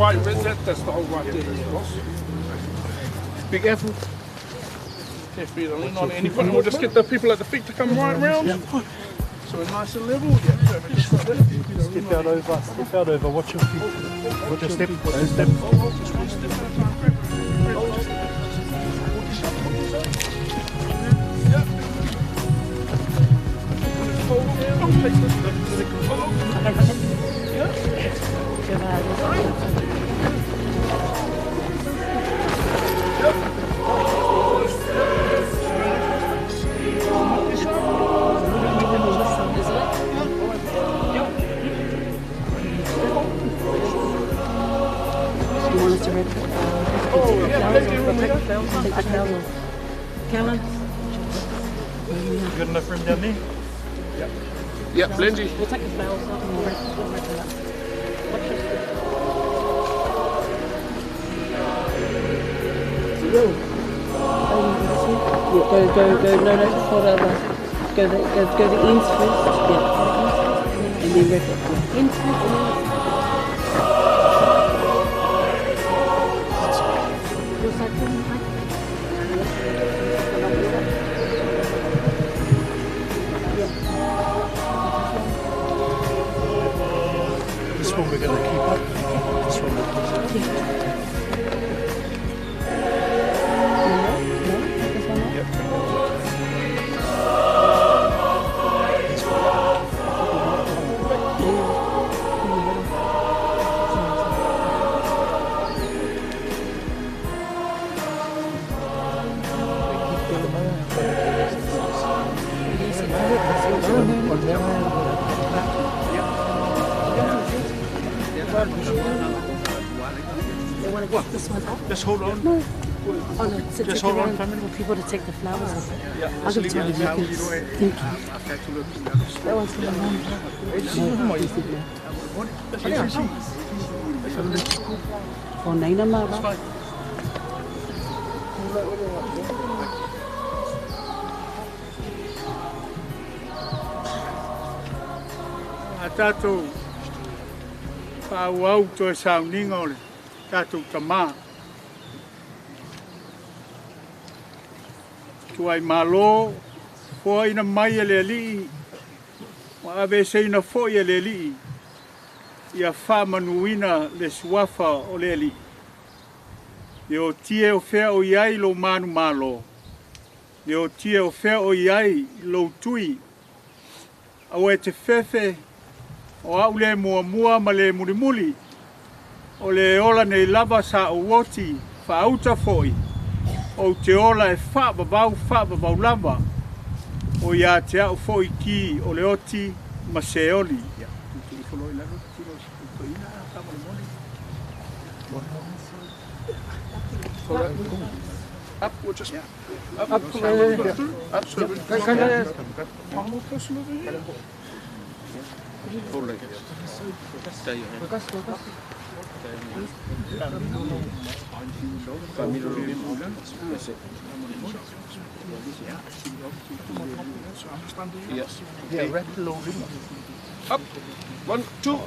Right, that's the whole right there. Be careful. Careful, you don't lean on anybody. We'll just get the people at the feet to come right round. So we're nice and level. Yeah, perfect. Just like that. Step out over, step out over. Watch your feet. Watch your step. Watch your step. Just one step at a time. You want us to wrap it? Take the flowers off. Callum? You got enough room down there? Yep. Yep, Lindsay. We'll take the flowers off and we'll wrap it up. Watch your step. Yeah, go, go, go. No, no, just hold out the... Go the ends first. Yeah. And then wrap it. Yeah. Ends first and then... Your side, please. This one we're going to keep up. This one we're going to keep up. Yep. They want to get this one up? Just hold on. No. Oh, no. So just take hold on, for people to take the flowers off. Yeah. I'll give it to the workers. Thank you. That one's for the mum. For Naina Mara. A tātou whaau toe sauninga o le tātou tamā. Tuai malo, foa ina mai e le alii, ma ave seina foi e le alii, ia whaamanuina le suafa o le alii. E o tie o whea o iai lo manu malo, e o tie o whea o iai lo tui, awe te fefe, o au le mua mua ma le mulimuli, o le ola nei lava sa o oti, whaauta foi, o te ola e whaavavau lava, o ia te au foi ki o le oti ma se oli. Up, we'll just up, up, up, so one more person over here. Up, 1, 2,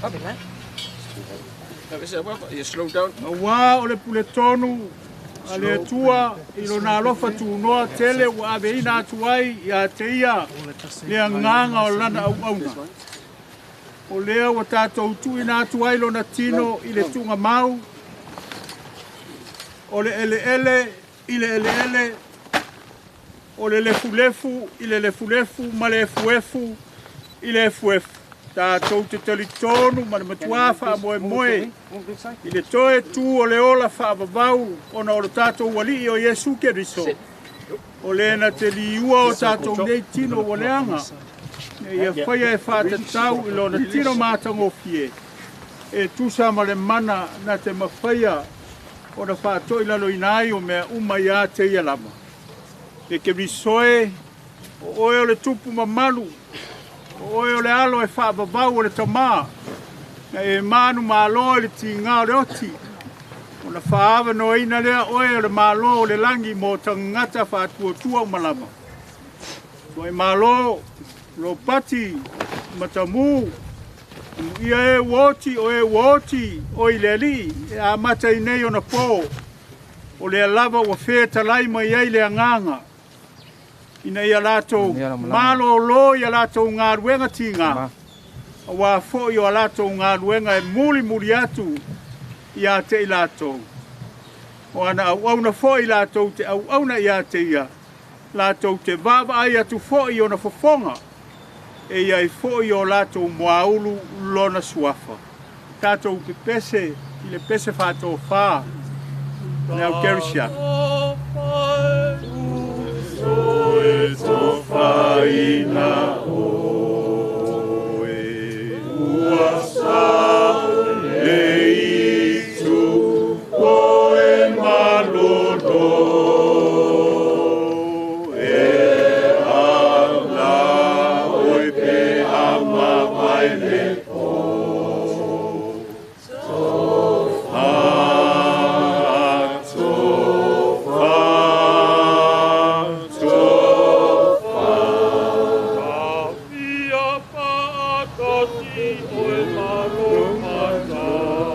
up. You slow down. Awa o le pule tonu a le atua i lona alofa tunoa tele ua aveina atu ai ia te ia le agaga o lana auauna. O lea ua tatou tuuina atu ai lona tino i le tuugamau, o le eleele i le eleele, o le lefulefu i le lefulefu ma le efuefu i le efuefu. Tatou te talitonu ma le matuā faamoemoe i le toe tu o le ola faavavau ona o le tatou alii o Iesu Keriso. O le na te liua o tatou nei tino ua leaga, ia faia e faatatau i lona tino matagofie, e tusa ma le mana na te mafaia ona faatoilaloina ai o mea uma ia te ia lava. E Keriso e, o oe o le tupu mamalu, o oe o le alo e faavavau o le tamā, na e manu malo i le tigā o le oti, ona faaavanoaina lea oe o le malo o le lagi mo tagata faatuatua uma lava. Tuai malo, Ropati, Matamu, Ia e ua oti o e ua oti o i le Alii e amata i nei ona po. O lea lava ua fetalai mai ai le agaga ina ia latou malōlō i a latou galuega tigā, auā foi o a latou galuega e mulimuli atu ia te i latou. O ana auauna foi latou te auauna ia te ia, latou te vaavaai atu foi i ona fofoga, e i ai foi o latou muaulu lona suafa. Tatou pepese i le pese faatofā le au kerisiano. Tofaina oe ua sa le itu oe malolo e ala oe pe ama mai le po tofa tofa tofa Ia whaatati oe maro matai.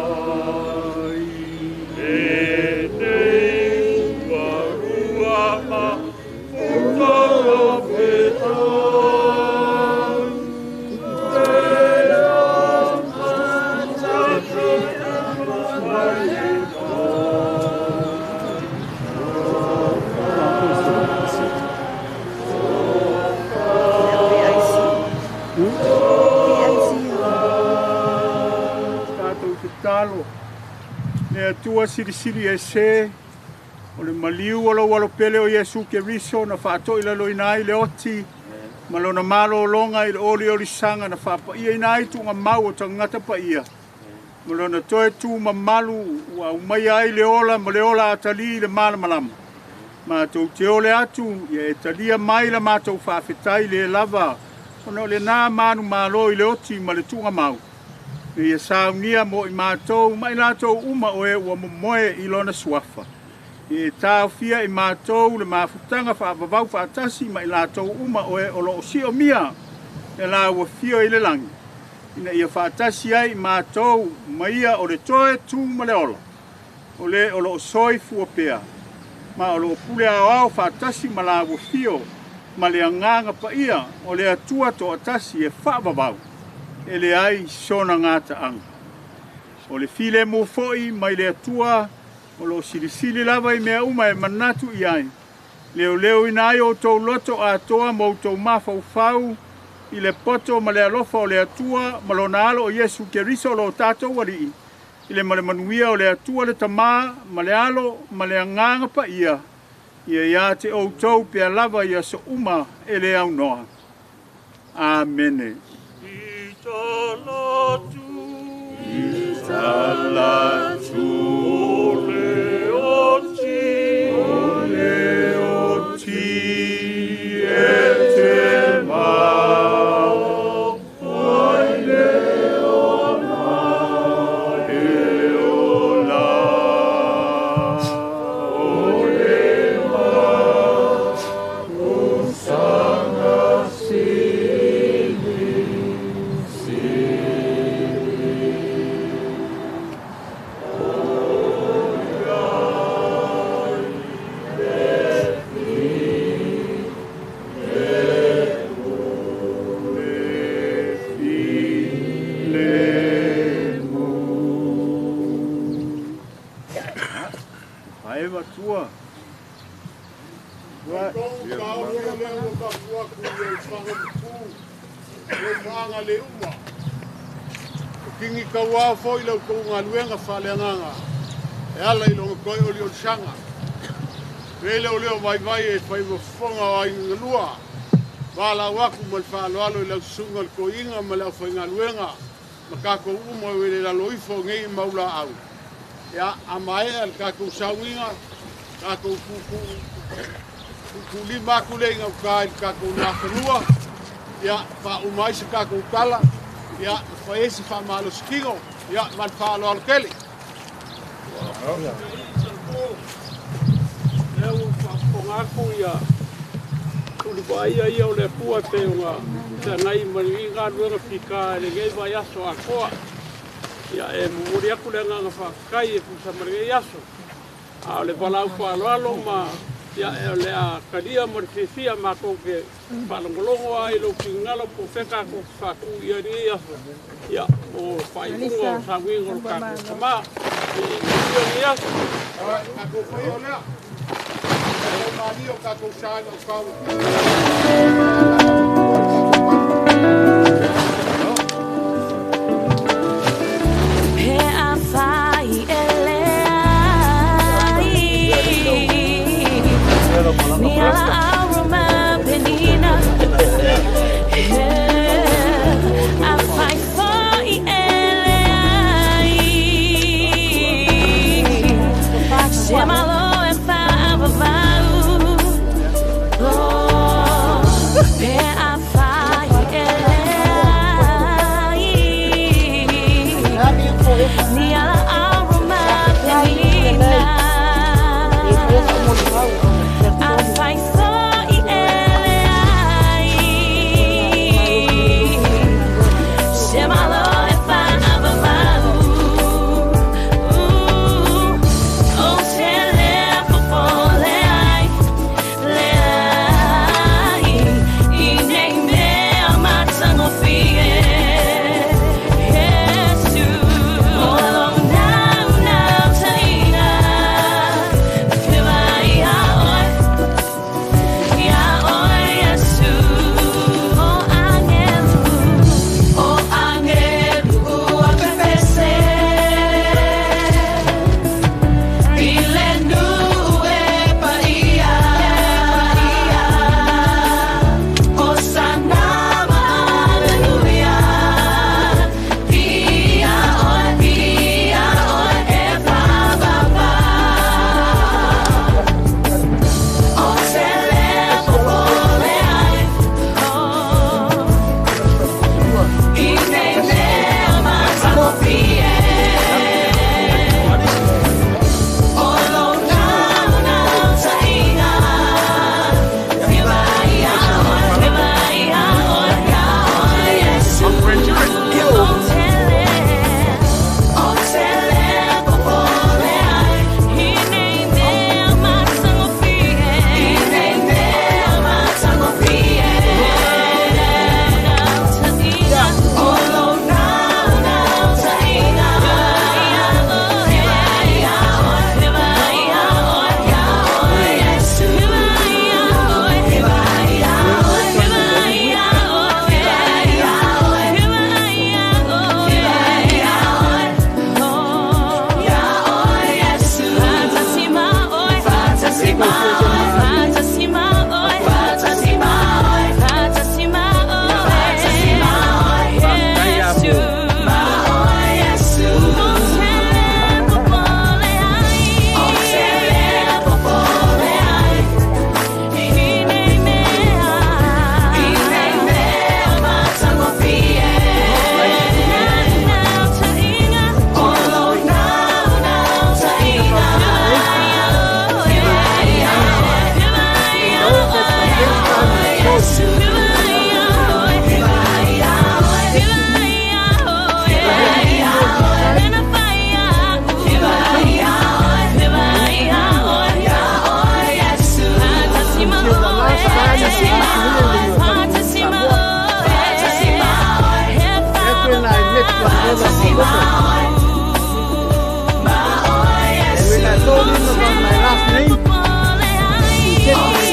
E nei ua rua ma futara whetai. Tatou tatalo le Atua silisili ese o le maliu o lou alopele o Iesu Keriso na faatoilaloina ai le oti ma lona malōlōga i le oliolisaga na faapa'iaina ai tuugamau o tagata paia ma lona toe tumamalu ua aumaia ai le ola ma le ola atalī i le malamalama. Matou te ole atu ia e talia mai la matou faafetai lē lava ona o lenā manumālō i le oti ma le tuugamau. Ia saunia mo i matou ma i latou uma o e ua momoe i lona suafa. Ia e taofia i matou le mafutaga faavavau faatasi ma i latou uma o e o loo siomia e la ua fio i le lagi. Ina ia faatasi ai i matou ma ia o le toe tū ma le ola. O le o loo soifua pea. Ma o loo pule aoao faatasi ma la ua fio ma le agaga paia o le Atua toatasi e faavavau. E leai sona gataaga. O le filemu foi mai le Atua o loo silisili lava i mea uma e manatu i ai. Leoleoina ai outou loto atoa ma outou mafaufau i le poto ma le alofa o le Atua ma lona alo o Iesu Keriso lo tatou Alii. I le ma le manuia o le Atua le Tamā ma le Alo ma le Agaga Paia. Ia ia te outou pea lava i aso uma e le aunoa. Amene. I talatu. I talatu. O le oti. O le oti e te mau. Ai le ona e ola. O le mapusaga sili, sili. Ae matua. Le uma. O kingi kauā foi lau kou galuega faaleagaga e ala i loga koe oliolisaga. Pele o leo vaivai e faimafofoga o aiga galua. Valau aku ma le faaaloalo i lau susuga le koiga ma le aufaigaluega ma kakou uma e le lalo ifo o nei mau laau. Ia a maea le kakou saugiga, kakou kukulima aku le igaukā i le kakou nafanua. Ia faauma ai se kakou tala. Ia ma fai ai se faamalosikigo. Ia ma le faaaloalo tele. Lea ua faafofoga aku ia Tuli Vaaia ia o le Atua e pei ona feagai ma lenei galuega fita i lenei vaiaso atoa. Ia e momoli atu le agaga faafetai e tusa ma lenei aso. A o le valaau faaaloalo ma ia o le a talia ma le fiafia matou te faalogologo lava i lou finagalo po o fea tatou te faatu i ai lenei aso. Ia mo faaiuga o sauniga o le tatou tama. Ia manuia lenei aso. Alright, tatou faia o lea. Tatou malie o tatou sa ina o kau. Pe afai e leai Ni ala auruma penina Afai foi e leai Se malo e faavavau Oh, pe afai e leai Ni ala auruma penina Afai foi e leai Se malo e faavavau Oh, se le popo leai leai I nei mea matagofie Jesu O lou naunautaiga Fevaai ia oe Ia oe Iesu O agelu O agelu ua fefese I le nuu e paia Hosana ma Aleluia Ia oe e faavavau O te le popole ai I nei mea matagofie O lou naunautaiga Fevaai ia oe, fevaai ia oe, ia oe Iesu O te le popole ai I nei mea matagofie I nei mea matagofie O lou naunautaiga Fevaai ia oe, fevaai ia oe, ia oe Iesu Fevaai ia oe, fevaai ia oe, fevaai ia oe, fevaai ia oe, fevaai ia oe, ia oe Iesu. Faatasi ma oe, faatasi ma oe, faatasi ma oe, faatasi ma oe, faatasi ma oe, faatasi ma oe, Iesu. Ma oe Iesu. O te le popole ai, o te le popole ai. I nei mea, i nei mea matagofie. Naunautaiga, o lou naunautaiga. Fevaai ia oe, fevaai ia oe, ia oe Iesu. Fevaai ia oe, fevaai ia oe, fevaai ia oe, fevaai ia oe. Fevaai ia oe, fevaai ia oe, ia oe Iesu. Faatasi ma oe, faatasi ma oe, faatasi ma oe, faatasi ma oe. When I met my brother Faatasi ma oe, ma oe and when I Iesu. told him about my last name, he said to me,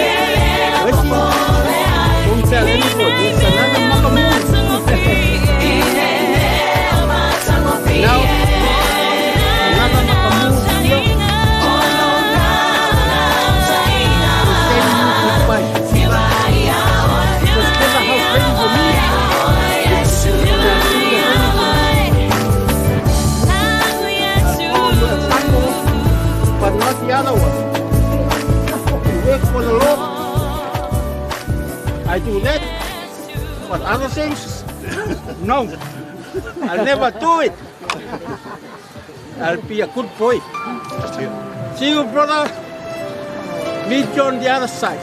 Reggie, don't tell anybody, there's another Makamu. Now, another Makamu here to tell you goodbye. Because Keza House ready for me. They are still ready for me. Oh, you're a tango, but not the other one. You work for the Lord. I do that, but other things, no. I'll never do it. I'll be a good boy. See you, brother. Meet you on the other side.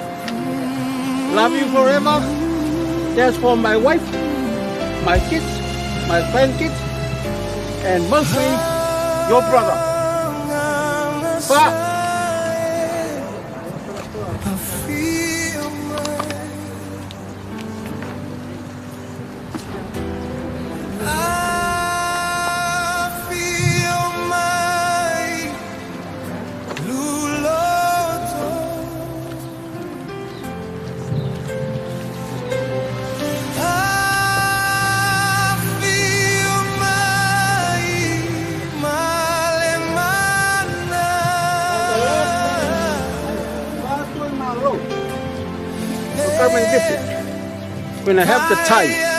Love you forever. That's for my wife, my kids, my grandkids, and mostly your brother. Bye. When I have the time.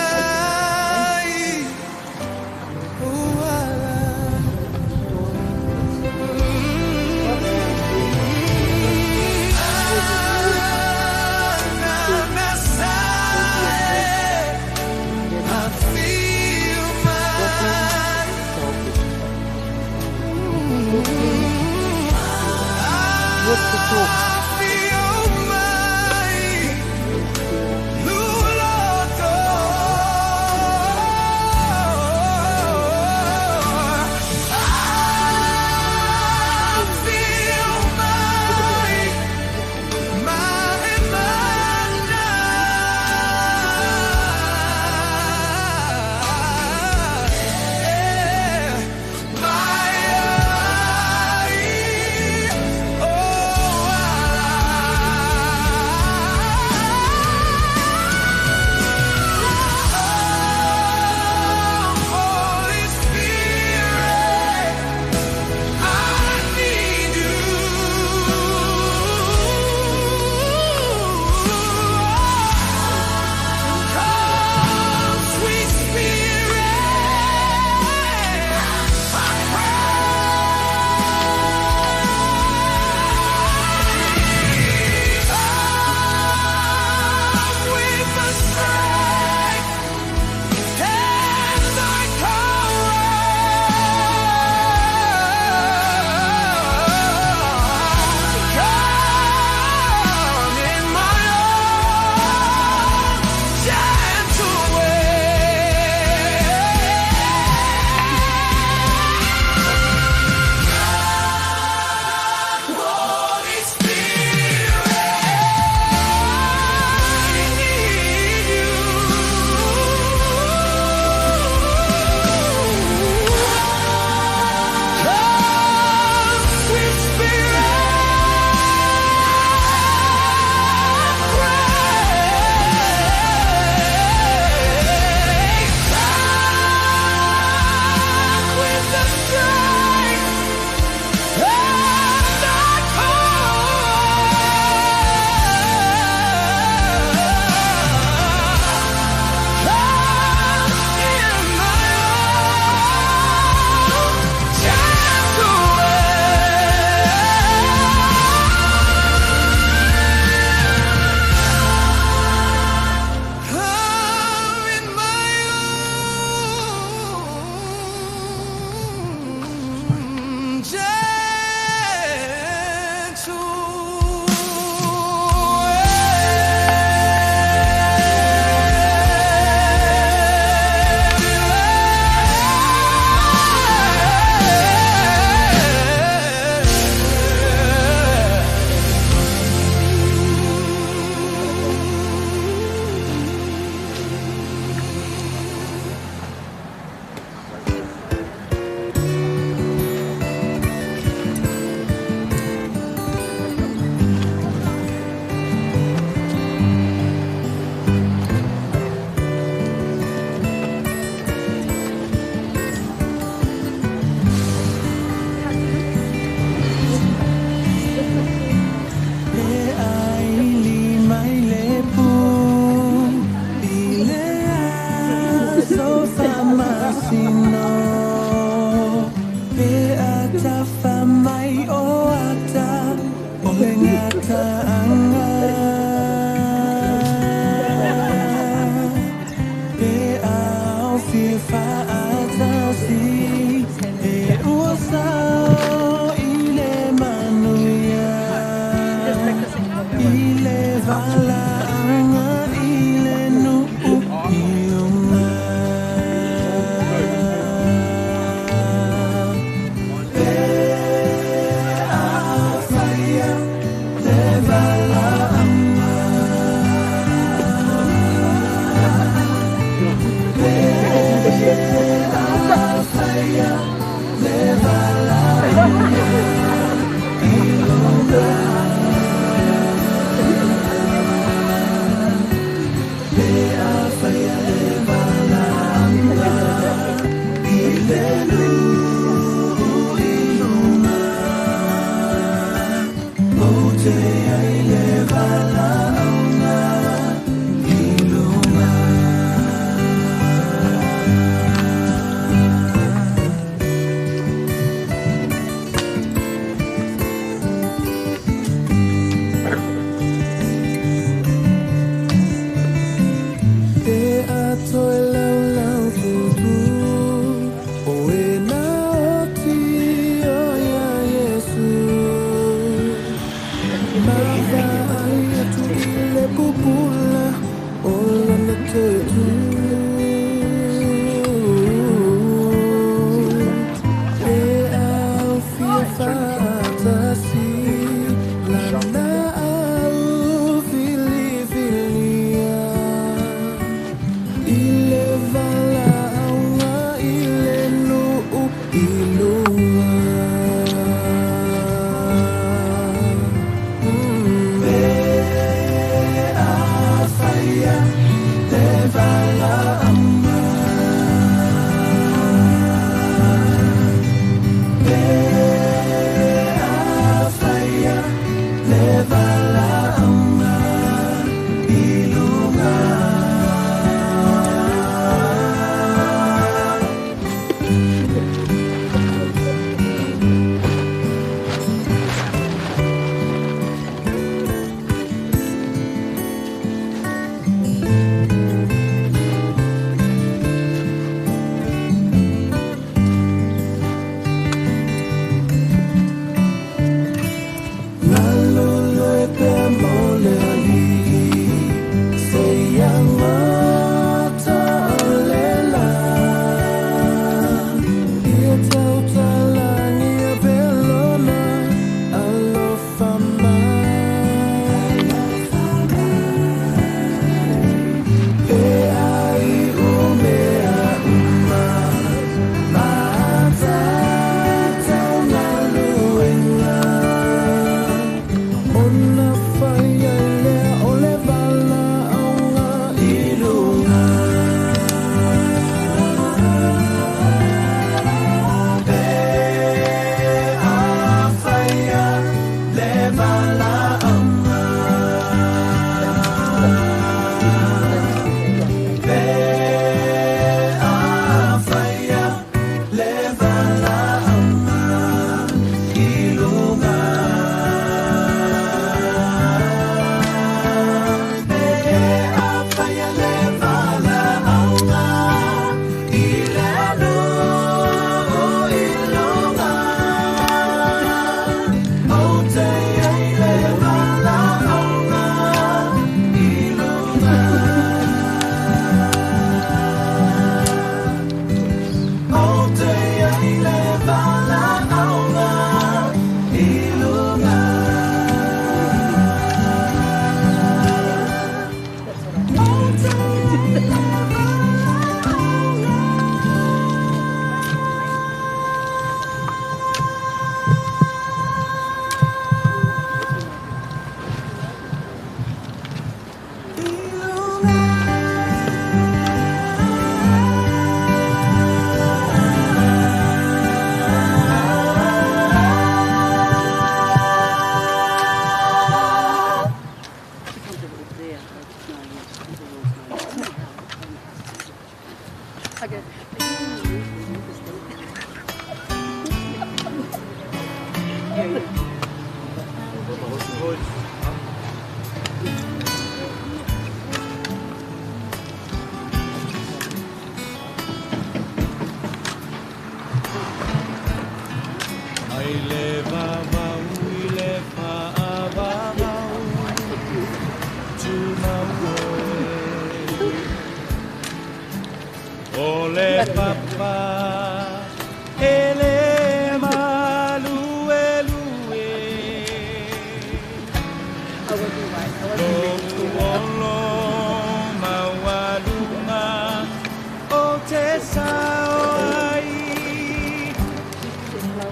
I le vala.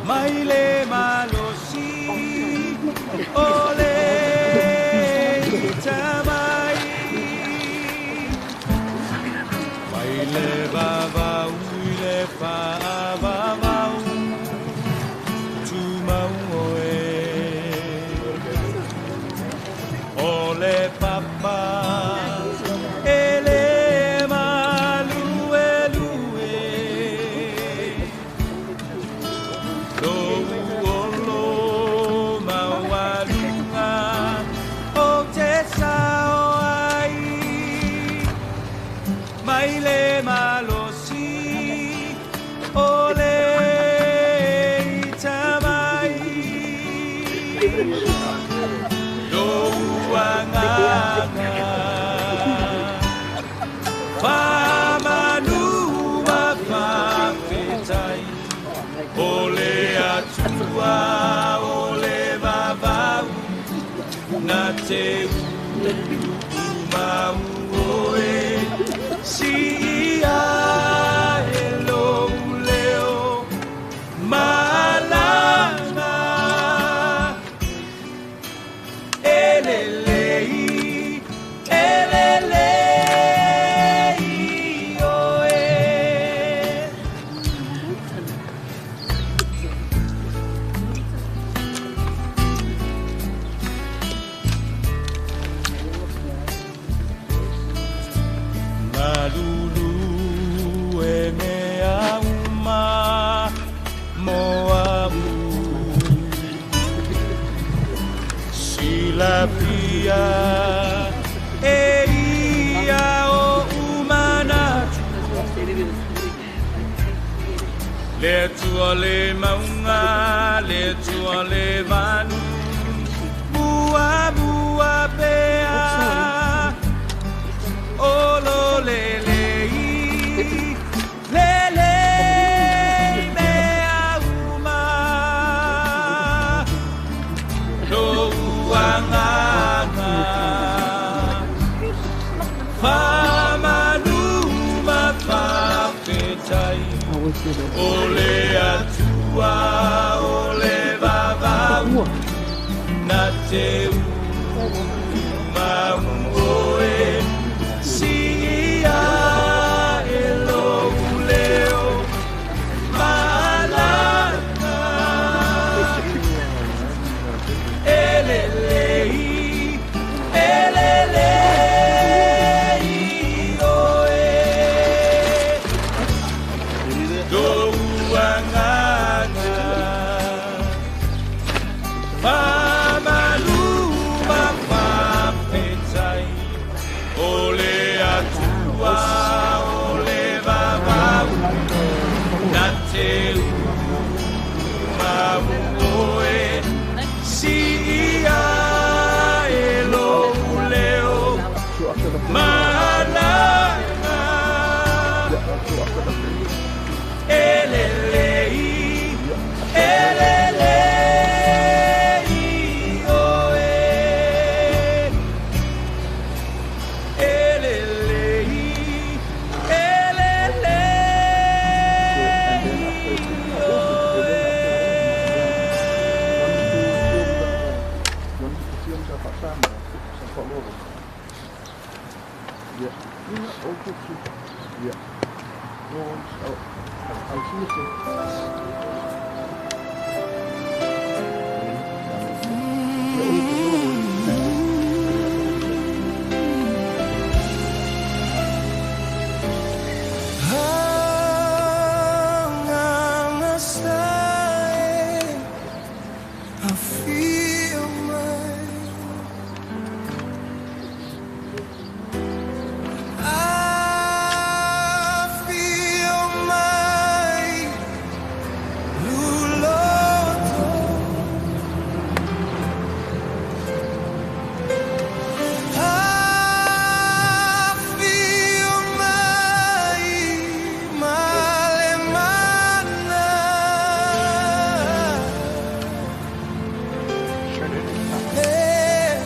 Mai le malosi Lou agaga Faamanu ma faafetai O le Atua o le vavau Na te uumau oe Siia e lou leo malaga E lelei, e lelei oe. Malulu e mea uma mo a'u Silafia e ia oʻu manatu Le Atua le mauga, le Atua le vanu Muamua pea O lo lelei, lelei mea uma Lou agaga Faamanu ma faafetai O le Atua o le vavau Na te uumau oe Siia e lou leo malaga E lelei, e lelei oe Lou agaga Faamanu ma faafetai O le Atua o le vavau Na te uumau oe Siia e lou leo malaga E lelei, e lelei oe E lelei, e lelei oe. Yeah. No worries. I'll see you soon. I feel my I feel my Luloto. I feel my Malemana. Hey.